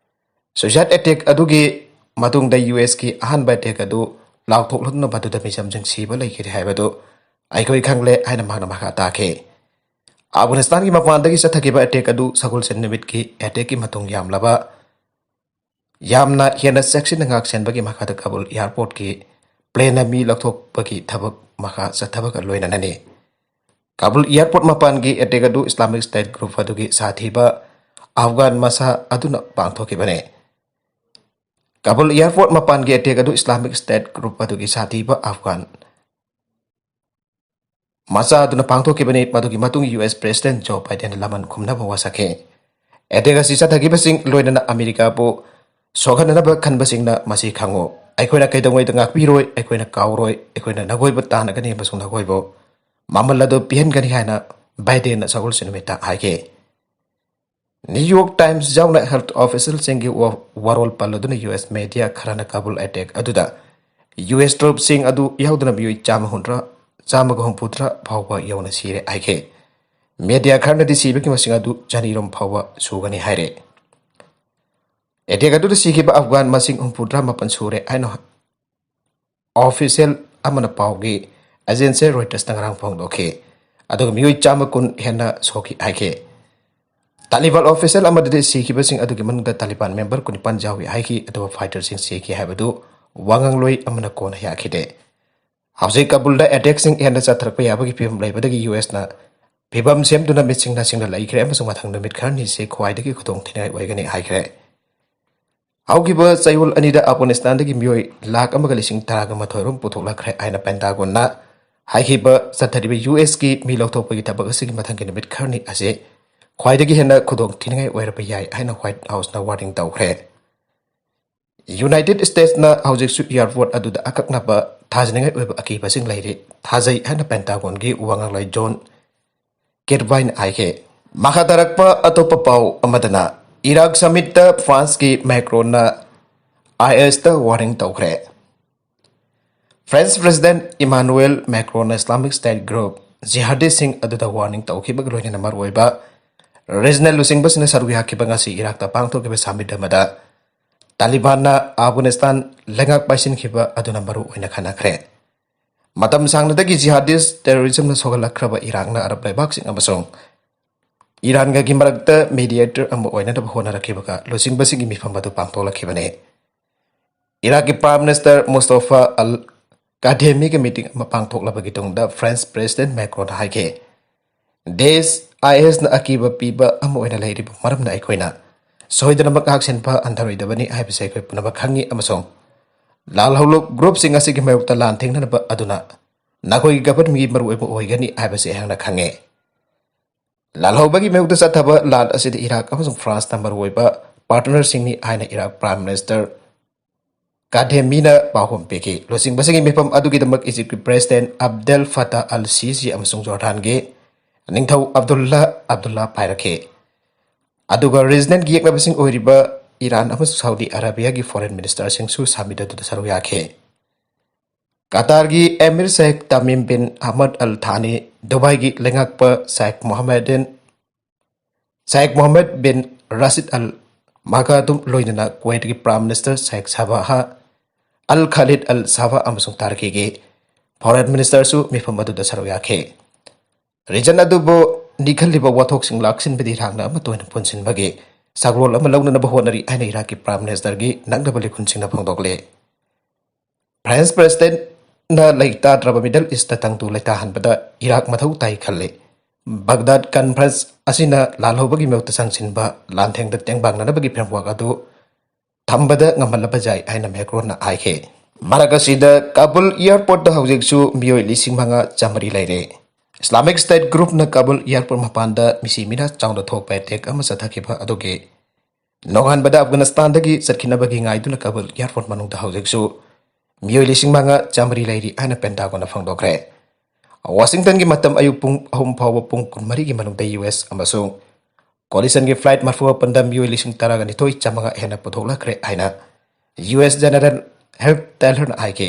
Suicide attack ꯑꯗꯨꯒꯤ ꯃꯇꯨꯡꯗ USꯀꯤ ꯑꯍꯥꯟꯕ attack ꯑꯗꯨ ꯂꯥꯎꯊꯣꯛꯂꯗꯨꯅ ꯃꯗꯨꯗ ꯃꯤꯆꯝꯁꯤꯡ ꯁꯤꯕ ꯂꯩꯈꯤꯗꯦ ꯍꯥꯏꯕꯗꯨ ꯑꯩꯈꯣꯏ ꯈꯪꯂꯦ ꯍꯥꯏꯅ ꯃꯍꯥꯛꯅ ꯃꯈꯥ ꯇꯥꯈꯤ꯫ ꯑꯐꯒꯥꯅꯤꯁꯇꯥꯟꯒꯤ ꯃꯄꯥꯟꯗꯒꯤ ꯆꯠꯊꯈꯤꯕ attack ꯑꯗꯨ ꯁꯒꯣꯜꯁꯦꯟ ꯅꯨꯃꯤꯠꯀꯤ attackꯀꯤ ꯃꯇꯨꯡ ꯌꯥꯝꯂꯕ ꯌꯥꯝꯅ ꯍꯦꯟꯅ ꯆꯦꯛꯁꯤꯟꯅ ꯉꯥꯛꯁꯦꯟꯕꯒꯤ ꯃꯈꯥꯗ ꯀꯥꯕꯨꯜ airportꯀꯤ planeꯅ ꯃꯤ ꯂꯧꯊꯣꯛꯄꯒꯤ ꯊꯕꯛ ꯃꯈꯥ ꯆꯠꯊꯕꯒ ꯂꯣꯏꯅꯅꯅꯤ꯫ ꯀꯥꯕꯨꯜ airport ꯃꯄꯥꯟꯒꯤ attack ꯑꯗꯨ Islamic State group ꯑꯗꯨꯒꯤ ꯁꯥꯊꯤꯕ ꯑꯐꯒꯥꯟ ꯃꯆꯥ ꯑꯗꯨꯅ ꯄꯥꯡꯊꯣꯛꯈꯤꯕꯅꯤ꯫ ꯀꯥꯕꯨꯜ airport ꯃꯄꯥꯟꯒꯤ attack ꯑꯗꯨ Islamic State group ꯑꯗꯨꯒꯤ ꯁꯥꯊꯤꯕ ꯑꯐꯒꯥꯟ ꯃꯆꯥ ꯑꯗꯨꯅ ꯄꯥꯡꯊꯣꯛꯈꯤꯕꯅꯤ꯫ ꯃꯗꯨꯒꯤ ꯃꯇꯨꯡ US President Joe Bidenꯅ ꯂꯃꯟ ꯈꯨꯝꯅꯕ ꯋꯥꯁꯛꯈꯤ꯫ Attack ꯑꯁꯤ ꯆꯠꯊꯈꯤꯕꯁꯤꯡ ꯂꯣꯏꯅꯅ ꯑꯃꯦꯔꯤꯀꯥꯕꯨ ꯁꯣꯛꯍꯟꯅꯅꯕ ꯈꯟꯕꯁꯤꯡꯅ ꯃꯁꯤ ꯈꯪꯉꯨ꯫ ꯑꯩꯈꯣꯏꯅ ꯀꯩꯗꯧꯉꯩꯗ ꯉꯥꯛꯄꯤꯔꯣꯏ, ꯑꯩꯈꯣꯏꯅ ꯀꯥꯎꯔꯣꯏ, ꯑꯩꯈꯣꯏꯅ ꯅꯈꯣꯏꯕꯨ ꯇꯥꯟꯅꯒꯅꯤ ꯑꯃꯁꯨꯡ ꯅꯈꯣꯏꯕꯨ ꯃꯃꯜ ꯑꯗꯨ ꯄꯤꯍꯟꯒꯅꯤ ꯍꯥꯏꯅ ꯕꯥꯏꯗꯦꯟꯅ ꯁꯒꯣꯜꯁꯦꯟ ꯅꯨꯃꯤꯠꯇ ꯍꯥꯏꯈꯤ꯫ New York Times ꯌꯥꯎꯅ health officialꯁꯤꯡꯒꯤ ꯋꯥ-, ꯋꯥꯔꯣꯜ ꯄꯜꯂꯗꯨꯅ US media ꯈꯔꯅ ꯀꯥꯕꯨꯜ attack ꯑꯗꯨꯗ US troopꯁꯤꯡ ꯑꯗꯨ ꯌꯥꯎꯗꯨꯅ ꯃꯤꯑꯣꯏ ꯆꯥꯝꯃ ꯍꯨꯝꯗ꯭ꯔꯥ, ꯆꯥꯝꯃꯒ ꯍꯨꯝꯐꯨꯇꯔꯥ ꯐꯥꯎꯕ ꯌꯧꯅ ꯁꯤꯔꯦ ꯍꯥꯏꯈꯤ꯫ Media ꯈꯔꯅꯗꯤ ꯁꯤꯕꯒꯤ ꯃꯁꯤꯡ ꯑꯗꯨ ꯆꯅꯤꯔꯣꯝ ꯐꯥꯎꯕ ꯁꯨꯒꯅꯤ ꯍꯥꯏꯔꯦ꯫ Attack ꯑꯗꯨꯗ ꯁꯤꯈꯤꯕ ꯑꯐꯒꯥꯟ ꯃꯁꯤꯡ ꯍꯨꯝꯐꯨꯇꯔꯥ ꯃꯥꯄꯟ ꯁꯨꯔꯦ ꯍꯥꯏꯅ official ꯑꯃꯅ ꯄꯥꯎꯒꯤ agency Reutersꯇ ꯉꯔꯥꯡ ꯐꯣꯡꯗꯣꯛꯈꯤ꯫ ꯑꯗꯨꯒ ꯃꯤꯑꯣꯏ ꯆꯥꯝꯃ ꯀꯨꯟ ꯍꯦꯟꯅ ꯁꯣꯛꯈꯤ ꯍꯥꯏꯈꯤ꯫ ꯇꯥꯂꯤꯕꯥꯟ official ꯑꯃꯗꯗꯤ ꯁꯤꯈꯤꯕꯁꯤꯡ ꯑꯗꯨꯒꯤ ꯃꯅꯨꯡꯗ ꯇꯥꯂꯤꯕꯥꯟ member ꯀꯨꯟꯅꯤꯄꯥꯟ ꯌꯥꯎꯏ ꯍꯥꯏꯈꯤ꯫ ꯑꯗꯨꯒ fighterꯁꯤꯡ ꯁꯤꯈꯤ ꯍꯥꯏꯕꯗꯨ ꯋꯥꯉꯥꯡꯂꯣꯏ ꯑꯃꯅ ꯀꯣꯟꯅ ꯌꯥꯈꯤꯗꯦ꯫ ꯍꯧꯖꯤꯛ ꯀꯥꯕꯨꯜꯗ attackꯁꯤꯡ ꯍꯦꯟꯅ ꯆꯠꯊꯔꯛꯄ ꯌꯥꯕꯒꯤ ꯐꯤꯕꯝ ꯂꯩꯕꯗꯒꯤ USꯅ ꯐꯤꯕꯝ ꯁꯦꯝꯗꯨꯅ ꯃꯤꯠꯁꯤꯡꯅ ꯁꯤꯡꯅ ꯂꯩꯈ꯭ꯔꯦ ꯑꯃꯁꯨꯡ ꯃꯊꯪ ꯅꯨꯃꯤꯠ ꯈꯔꯅꯤꯁꯤ ꯈ꯭ꯋꯥꯏꯗꯒꯤ ꯈꯨꯗꯣꯡ ꯊꯤꯅꯤꯡꯉꯥꯏ ꯑꯣꯏꯒꯅꯤ ꯍꯥꯏꯈ꯭ꯔꯦ꯫ ꯍꯧꯈꯤꯕ ꯆꯌꯣꯜ ꯑꯅꯤꯗ ꯑꯐꯒꯥꯅꯤꯁꯇꯥꯟꯗꯒꯤ ꯃꯤꯑꯣꯏ ꯂꯥꯈ ꯑꯃꯒ ꯂꯤꯁꯤꯡ ꯇꯔꯥꯒ ꯃꯥꯊꯣꯏ ꯔꯣꯝ ꯄꯨꯊꯣꯛꯂꯛꯈ꯭ꯔꯦ ꯍꯥꯏꯅ ꯄꯦꯟꯇꯥꯒꯣꯟꯅ ꯍꯥꯏꯈꯤꯕ ꯆꯠꯊꯔꯤꯕ ꯌꯨ ꯑꯦꯁꯀꯤ ꯃꯤ ꯂꯧꯊꯣꯛꯄꯒꯤ ꯊꯕꯛ ꯑꯁꯤꯒꯤ ꯃꯊꯪꯒꯤ ꯅꯨꯃꯤꯠ ꯈꯔꯅꯤ ꯑꯁꯤ ꯈ꯭ꯋꯥꯏꯗꯒꯤ ꯍꯦꯟꯅ ꯈꯨꯗꯣꯡ ꯊꯤꯅꯤꯡꯉꯥꯏ ꯑꯣꯏꯔꯕ ꯌꯥꯏ ꯍꯥꯏꯅ ꯋꯥꯏꯠ ꯍꯥꯎꯁꯅ ꯋꯥꯔꯅꯤꯡ ꯇꯧꯈ꯭ꯔꯦ꯫ ꯌꯨꯅꯥꯏꯇꯦꯗ ꯁ꯭ꯇꯦꯠꯁꯅ ꯍꯧꯖꯤꯛꯁꯨ ꯑꯦꯌꯥꯔꯄꯣꯔꯠ ꯑꯗꯨꯗ ꯑꯀꯛꯅꯕ ꯊꯥꯖꯅꯤꯡꯉꯥꯏ ꯑꯣꯏꯕ ꯑꯀꯤꯕꯁꯤꯡ ꯂꯩꯔꯤ, ꯊꯥꯖꯩ ꯍꯥꯏꯅ ꯄꯦꯟꯇꯥꯒꯣꯟꯒꯤ ꯋꯥ ꯉꯥꯡꯂꯣꯏ ꯖꯣꯟ ꯀꯦꯔꯚꯥꯏꯅ ꯍꯥꯏꯈꯤ꯫ ꯃꯈꯥ ꯇꯥꯔꯛꯄ ꯑꯇꯣꯞꯄ ꯄꯥꯎ ꯑꯃꯗꯅ, ꯏꯔꯥꯛ ꯁꯃꯤꯠꯇ ꯐ꯭ꯔꯥꯟꯁꯀꯤ ꯃꯦꯀ꯭ꯔꯣꯟꯅ ꯑꯥꯏ ꯑꯦꯁꯇ ꯋꯥꯔꯅꯤꯡ ꯇꯧꯈ꯭ꯔꯦ꯫ ꯐ꯭ꯔꯦꯟꯁ ꯄ꯭ꯔꯦꯁꯤꯗꯦꯟꯠ ꯏꯃꯥꯅꯨꯑꯦꯜ ꯃꯦꯀ꯭ꯔꯣꯟꯅ ꯏꯁꯂꯥꯃꯤꯛ ꯁ꯭ꯇꯦꯠ ꯒ꯭ꯔꯨꯞ ꯖꯤꯍꯥꯗꯤꯁꯁꯤꯡ ꯑꯗꯨꯗ ꯋꯥꯔꯅꯤꯡ ꯇꯧꯈꯤꯕꯒ ꯂꯣꯏꯅꯅ ꯃꯔꯨꯑꯣꯏꯕ ꯔꯤꯖꯅꯦꯜ ꯂꯨꯆꯤꯡꯕꯁꯤꯡꯅ ꯁꯔꯨꯛ ꯌꯥꯈꯤꯕ ꯉꯁꯤ ꯏꯔꯥꯛꯇ ꯄꯥꯡꯊꯣꯛꯈꯤꯕ ꯁꯃꯤꯠ ꯑꯃꯗ ꯇꯥꯂꯤꯕꯥꯟꯅ ꯑꯐꯒꯥꯅꯤꯁꯇꯥꯟ ꯂꯩꯉꯥꯛ ꯄꯥꯏꯁꯤꯟꯈꯤꯕ ꯑꯗꯨꯅ ꯃꯔꯨ ꯑꯣꯏꯅ ꯈꯟꯅꯈ꯭ꯔꯦ꯫ ꯃꯇꯝ ꯁꯥꯡꯅꯗꯒꯤ ꯖꯤꯍꯥꯗꯤꯁ ꯇꯦꯔꯣꯔꯤꯖꯝꯅ ꯁꯣꯛꯍꯜꯂꯛꯈ꯭ꯔꯕ ꯏꯔꯥꯛꯅ ꯑꯔꯕ ꯂꯩꯕꯥꯛꯁꯤꯡ ꯑꯃꯁꯨꯡ ꯏꯔꯥꯟꯒꯒꯤ ꯃꯔꯛꯇ ꯃꯤꯗꯤꯌꯦꯇꯔ ꯑꯃ ꯑꯣꯏꯅꯅꯕ ꯍꯣꯠꯅꯔꯛꯈꯤꯕꯒ ꯂꯨꯆꯤꯡꯕꯁꯤꯡꯒꯤ ꯃꯤꯐꯝ ꯑꯗꯨ ꯄꯥꯡꯊꯣꯛꯂꯛꯈꯤꯕꯅꯤ꯫ ꯏꯔꯥꯛꯀꯤ ꯄ꯭ꯔꯥꯏꯝ ꯃꯤꯅꯤꯁꯇꯔ ꯃꯨꯁꯇꯣꯐꯥ ꯑꯜ ꯀꯥꯙꯦꯃꯤꯒ ꯃꯤꯇꯤꯡ ꯑꯃ ꯄꯥꯡꯊꯣꯛꯂꯕꯒꯤ ꯇꯨꯡꯗ ꯐ꯭ꯔꯦꯟꯁ ꯄ꯭ꯔꯦꯁꯤꯗꯦꯟꯠ ꯃꯦꯀ꯭ꯔꯣꯟꯅ ꯍꯥꯏꯈꯤ, "ꯗꯦꯁ ꯑꯥꯏ ꯑꯦꯁꯅ ꯑꯀꯤꯕ ꯄꯤꯕ ꯑꯃ ꯑꯣꯏꯅ ꯂꯩꯔꯤꯕ ꯃꯔꯝꯅ ꯑꯩꯈꯣꯏꯅ ꯁꯣꯏꯗꯅꯃꯛ ꯉꯥꯛꯁꯦꯟꯕ ꯍꯟꯊꯔꯣꯏꯗꯕꯅꯤ ꯍꯥꯏꯕꯁꯤ ꯑꯩꯈꯣꯏ ꯄꯨꯝꯅꯃꯛ ꯈꯪꯉꯤ ꯑꯃꯁꯨꯡ ꯂꯥꯜꯍꯧꯂꯨꯞ ꯒ꯭ꯔꯨꯞꯁꯤꯡ ꯑꯁꯤꯒꯤ ꯃꯥꯌꯣꯛꯇ ꯂꯥꯟ ꯊꯦꯡꯅꯅꯕ ꯑꯗꯨꯅ ꯅꯈꯣꯏꯒꯤ ꯒꯚꯔꯟꯃꯦꯟꯠꯀꯤ ꯃꯔꯨꯑꯣꯏꯕ ꯑꯣꯏꯒꯅꯤ ꯍꯥꯏꯕꯁꯤ ꯑꯩꯍꯥꯛꯅ ꯈꯪꯉꯦ"꯫ ꯂꯥꯜꯍꯧꯕꯒꯤ ꯃꯥꯌꯣꯛꯇ ꯆꯠꯊꯕ ꯂꯥꯟ ꯑꯁꯤꯗ ꯏꯔꯥꯛ ꯑꯃꯁꯨꯡ ꯐ꯭ꯔꯥꯟꯁꯅ ꯃꯔꯨꯑꯣꯏꯕ ꯄꯥꯔꯠꯅꯔꯁꯤꯡꯅꯤ ꯍꯥꯏꯅ ꯏꯔꯥꯛ ꯄ꯭ꯔꯥꯏꯝ ꯃꯤꯅꯤꯁꯇꯔ ꯀꯥꯗꯦꯃꯤꯅ ꯄꯥꯎꯈꯨꯝ ꯄꯤꯈꯤ꯫ ꯂꯨꯆꯤꯡꯕꯁꯤꯡꯒꯤ ꯃꯤꯐꯝ ꯑꯗꯨꯒꯤꯗꯃꯛ ꯏꯖꯤꯞꯀꯤ ꯄ꯭ꯔꯦꯁꯤꯗꯦꯟꯠ ꯑꯕꯗꯦꯜ ꯐꯇꯥ ꯑꯜ ꯁꯤꯁꯤ ꯑꯃꯁꯨꯡ ꯖꯣꯔꯗꯥꯟꯒꯤ ꯅꯤꯡꯊꯧ ꯑꯕꯗꯨꯜꯂꯥ ꯑꯕꯗꯨꯜꯂꯥ ꯄꯥꯏꯔꯛꯈꯤ꯫ ꯑꯗꯨꯒ ꯔꯤꯖꯅꯦꯜꯒꯤ ꯌꯦꯛꯅꯕꯁꯤꯡ ꯑꯣꯏꯔꯤꯕ ꯏꯔꯥꯟ ꯑꯃꯁꯨꯡ ꯁꯥꯎꯗꯤ ꯑꯔꯥꯕꯤꯌꯥꯒꯤ ꯐꯣꯔꯦꯟ ꯃꯤꯅꯤꯁꯇꯔꯁꯤꯡꯁꯨ ꯁꯃꯤꯠ ꯑꯗꯨꯗ ꯁꯔꯨꯛ ꯌꯥꯈꯤ꯫ ꯀꯇꯥꯔꯒꯤ ꯑꯦꯃꯤꯔ ꯁꯦꯈ ꯇꯃꯤꯝ ꯕꯤꯟ ꯑꯍꯃꯗ ꯑꯜ ꯊꯥꯅꯤ, ꯗꯨꯕꯥꯏꯒꯤ ꯂꯩꯉꯥꯛꯄ ꯁꯦꯈ ꯃꯣꯍꯝꯃꯗꯤꯟ ꯁꯦꯈ ꯃꯣꯍꯝꯃꯗ ꯕꯤꯟ ꯔꯥꯁꯤꯗ ꯑꯜ ꯃꯥꯀꯥꯇꯨꯝ, ꯂꯣꯏꯅꯅ ꯀꯨꯋꯦꯠꯀꯤ ꯄ꯭ꯔꯥꯏꯝ ꯃꯤꯅꯤꯁꯇꯔ ꯁꯦꯈ ꯁꯥꯕꯥꯍ ꯑꯜ ꯈꯥꯂꯤꯗ ꯑꯜ ꯁꯥꯕꯥ ꯑꯃꯁꯨꯡ ꯇꯔꯀꯤꯒꯤ ꯐꯣꯔꯦꯟ ꯃꯤꯅꯤꯁꯇꯔꯁꯨ ꯃꯤꯐꯝ ꯑꯗꯨꯗ ꯁꯔꯨꯛ ꯌꯥꯈꯤ꯫ ꯔꯤꯖꯟ ꯑꯗꯨꯕꯨ ꯅꯤꯡꯍꯜꯂꯤꯕ ꯋꯥꯊꯣꯛꯁꯤꯡ ꯂꯥꯛꯁꯤꯟꯕꯗꯤ ꯏꯔꯥꯛꯅ ꯑꯃꯠꯇ ꯑꯣꯏꯅ ꯄꯨꯟꯁꯤꯟꯕꯒꯤ ꯁꯛꯂꯣꯟ ꯑꯃ ꯂꯧꯅꯅꯕ ꯍꯣꯠꯅꯔꯤ ꯍꯥꯏꯅ ꯏꯔꯥꯛꯀꯤ ꯄ꯭ꯔꯥꯏꯝ ꯃꯤꯅꯤꯁꯇꯔꯒꯤ ꯅꯛꯅꯕ ꯂꯤꯈꯨꯟꯁꯤꯡꯅ ꯐꯣꯡꯗꯣꯛꯂꯤ꯫ ꯐ꯭ꯔꯦꯟꯁ ꯄ꯭ꯔꯦꯁꯤꯗꯦꯟꯠꯅ ꯂꯩꯇꯥꯗ꯭ꯔꯕ ꯃꯤꯗꯜ ꯏꯁꯇ ꯇꯪꯗꯨ ꯂꯩꯇꯥꯍꯟꯕꯗ ꯏꯔꯥꯛ ꯃꯊꯧ ꯇꯥꯏ ꯈꯜꯂꯤ꯫ ꯕꯒꯗꯥꯗ ꯀꯟꯐꯔꯦꯟꯁ ꯑꯁꯤꯅ ꯂꯥꯜꯍꯧꯕꯒꯤ ꯃꯍꯨꯠꯇ ꯆꯪꯁꯤꯟꯕ ꯂꯥꯟꯊꯦꯡꯗ ꯇꯦꯡꯕꯥꯡꯅꯅꯕꯒꯤ ꯐ꯭ꯔꯦꯝꯋꯥꯔꯛ ꯑꯗꯨ ꯊꯝꯕꯗ ꯉꯝꯍꯜꯂꯕ ꯌꯥꯏ ꯍꯥꯏꯅ ꯃꯦꯀ꯭ꯔꯣꯟꯅ ꯍꯥꯏꯈꯤ꯫ ꯃꯔꯛ ꯑꯁꯤꯗ ꯀꯥꯕꯨꯜ ꯑꯦꯌꯔꯄꯣꯔꯠꯇ ꯍꯧꯖꯤꯛꯁꯨ ꯃꯤꯑꯣꯏ ꯂꯤꯁꯤꯡ ꯃꯉꯥ ꯆꯥꯃꯔꯤ ꯂꯩꯔꯦ꯫ ꯏꯁꯂꯥꯃꯤꯛ ꯁ꯭ꯇꯦꯠ ꯒ꯭ꯔꯨꯞꯅ ꯀꯥꯕꯨꯜ ꯑꯦꯌꯔꯄꯣꯔꯠ ꯃꯄꯥꯟꯗ ꯃꯤꯁꯤ ꯃꯤꯅꯥ ꯆꯥꯎꯅ ꯊꯣꯛꯄ ꯑꯦꯇꯦꯛ ꯑꯃ ꯆꯠꯊꯈꯤꯕ ꯑꯗꯨꯒꯤ ꯅꯣꯡꯉꯥꯟꯕꯗ ꯑꯐꯒꯥꯅꯤꯁꯇꯥꯟꯗꯒꯤ ꯆꯠꯈꯤꯅꯕꯒꯤ ꯉꯥꯏꯗꯨꯅ ꯀꯥꯕꯨꯜ ꯑꯦꯌꯔꯄꯣꯔꯠ ꯃꯅꯨꯡꯗ ꯍꯧꯖꯤꯛꯁꯨ ꯃꯤꯑꯣꯏ ꯂꯤꯁꯤꯡ ꯃꯉꯥ ꯆꯥꯃꯔꯤ ꯂꯩꯔꯤ ꯍꯥꯏꯅ ꯄꯦꯟꯇꯥꯒꯣꯟꯅ ꯐꯣꯡꯗꯣꯛꯈ꯭ꯔꯦ꯫ ꯋꯥꯁꯤꯡꯇꯟꯒꯤ ꯃꯇꯝ ꯑꯌꯨꯛ ꯄꯨꯡ ꯑꯍꯨꯝ ꯐꯥꯎꯕ ꯄꯨꯡ ꯀꯨꯟꯃꯔꯤꯒꯤ ꯃꯅꯨꯡꯗ ꯌꯨ ꯑꯦꯁ ꯑꯃꯁꯨꯡ ꯀꯣꯂꯤꯁꯟꯒꯤ ꯐ꯭ꯂꯥꯏꯠ ꯃꯔꯤꯐꯨ ꯃꯥꯄꯟꯗ ꯃꯤꯑꯣꯏ ꯂꯤꯁꯤꯡ ꯇꯔꯥꯒ ꯅꯤꯊꯣꯏ ꯆꯥꯝꯃꯉꯥ ꯍꯦꯟꯅ ꯄꯨꯊꯣꯛꯂꯛꯈ꯭ꯔꯦ ꯍꯥꯏꯅ ꯌꯨ ꯑꯦꯁ ꯖꯦꯅꯔꯦꯜ ꯍꯦꯜꯊ ꯇꯦꯂꯔꯅ ꯍꯥꯏꯈꯤ꯫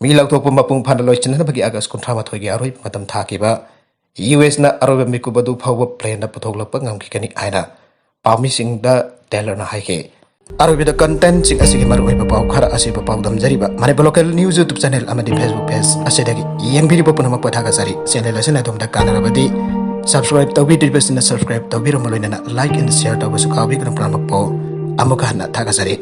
ꯃꯤ ꯂꯧꯊꯣꯛꯄ ꯃꯄꯨꯡ ꯐꯥꯅ ꯂꯣꯏꯁꯤꯟꯅꯅꯕꯒꯤ ꯑꯥꯒꯁ ꯀꯨꯟꯊ꯭ꯔꯥ ꯃꯥꯊꯣꯏꯒꯤ ꯑꯔꯣꯏꯕ ꯃꯇꯝ ꯊꯥꯈꯤꯕ ꯌꯨ ꯑꯦꯁꯅ ꯑꯔꯣꯏꯕ ꯃꯤꯀꯨꯞ ꯑꯗꯨ ꯐꯥꯎꯕ ꯄ꯭ꯂꯦꯟꯗ ꯄꯨꯊꯣꯛꯂꯛꯄ ꯉꯝꯈꯤꯒꯅꯤ ꯍꯥꯏꯅ ꯄꯥꯎꯃꯤꯁꯤꯡꯗ ꯇꯦꯂꯔꯅ ꯍꯥꯏꯈꯤ꯫ ꯑꯔꯣꯏꯕꯗ ꯀꯟꯇꯦꯟꯠꯁꯤꯡ ꯑꯁꯤꯒꯤ ꯃꯔꯨꯑꯣꯏꯕ ꯄꯥꯎ ꯈꯔ ꯑꯁꯤꯕꯨ ꯄꯥꯎꯗꯝꯖꯔꯤꯕ Manipur local news YouTube channel ꯑꯃꯗꯤ ꯐꯦꯁꯕꯨꯛ ꯄꯦꯖ ꯑꯁꯤꯗꯒꯤ ꯌꯦꯡꯕꯤꯔꯤꯕ ꯄꯨꯝꯅꯃꯛꯄꯨ ꯊꯥꯒꯠꯆꯔꯤ꯫ ꯆꯦꯅꯦꯜ ꯑꯁꯤꯅ ꯑꯗꯣꯝꯗ ꯀꯥꯟꯅꯔꯕꯗꯤ ꯁꯕꯁꯀ꯭ꯔꯥꯏꯕ ꯇꯧꯕꯤꯗ꯭ꯔꯤꯕꯁꯤꯡꯅ ꯁꯕꯁꯀ꯭ꯔꯥꯏꯕ ꯇꯧꯕꯤꯔꯝꯕ ꯂꯣꯏꯅꯅ ꯂꯥꯏꯛ ꯑꯦꯟ ꯁꯤꯌꯔ ꯇꯧꯕꯁꯨ ꯀꯥꯎꯕꯤꯒꯅꯨ꯫ ꯄꯨꯝꯅꯃꯛꯄꯨ ꯑꯃꯨꯛꯀ ꯍꯟꯅ ꯊꯥꯒꯠꯆꯔꯤ꯫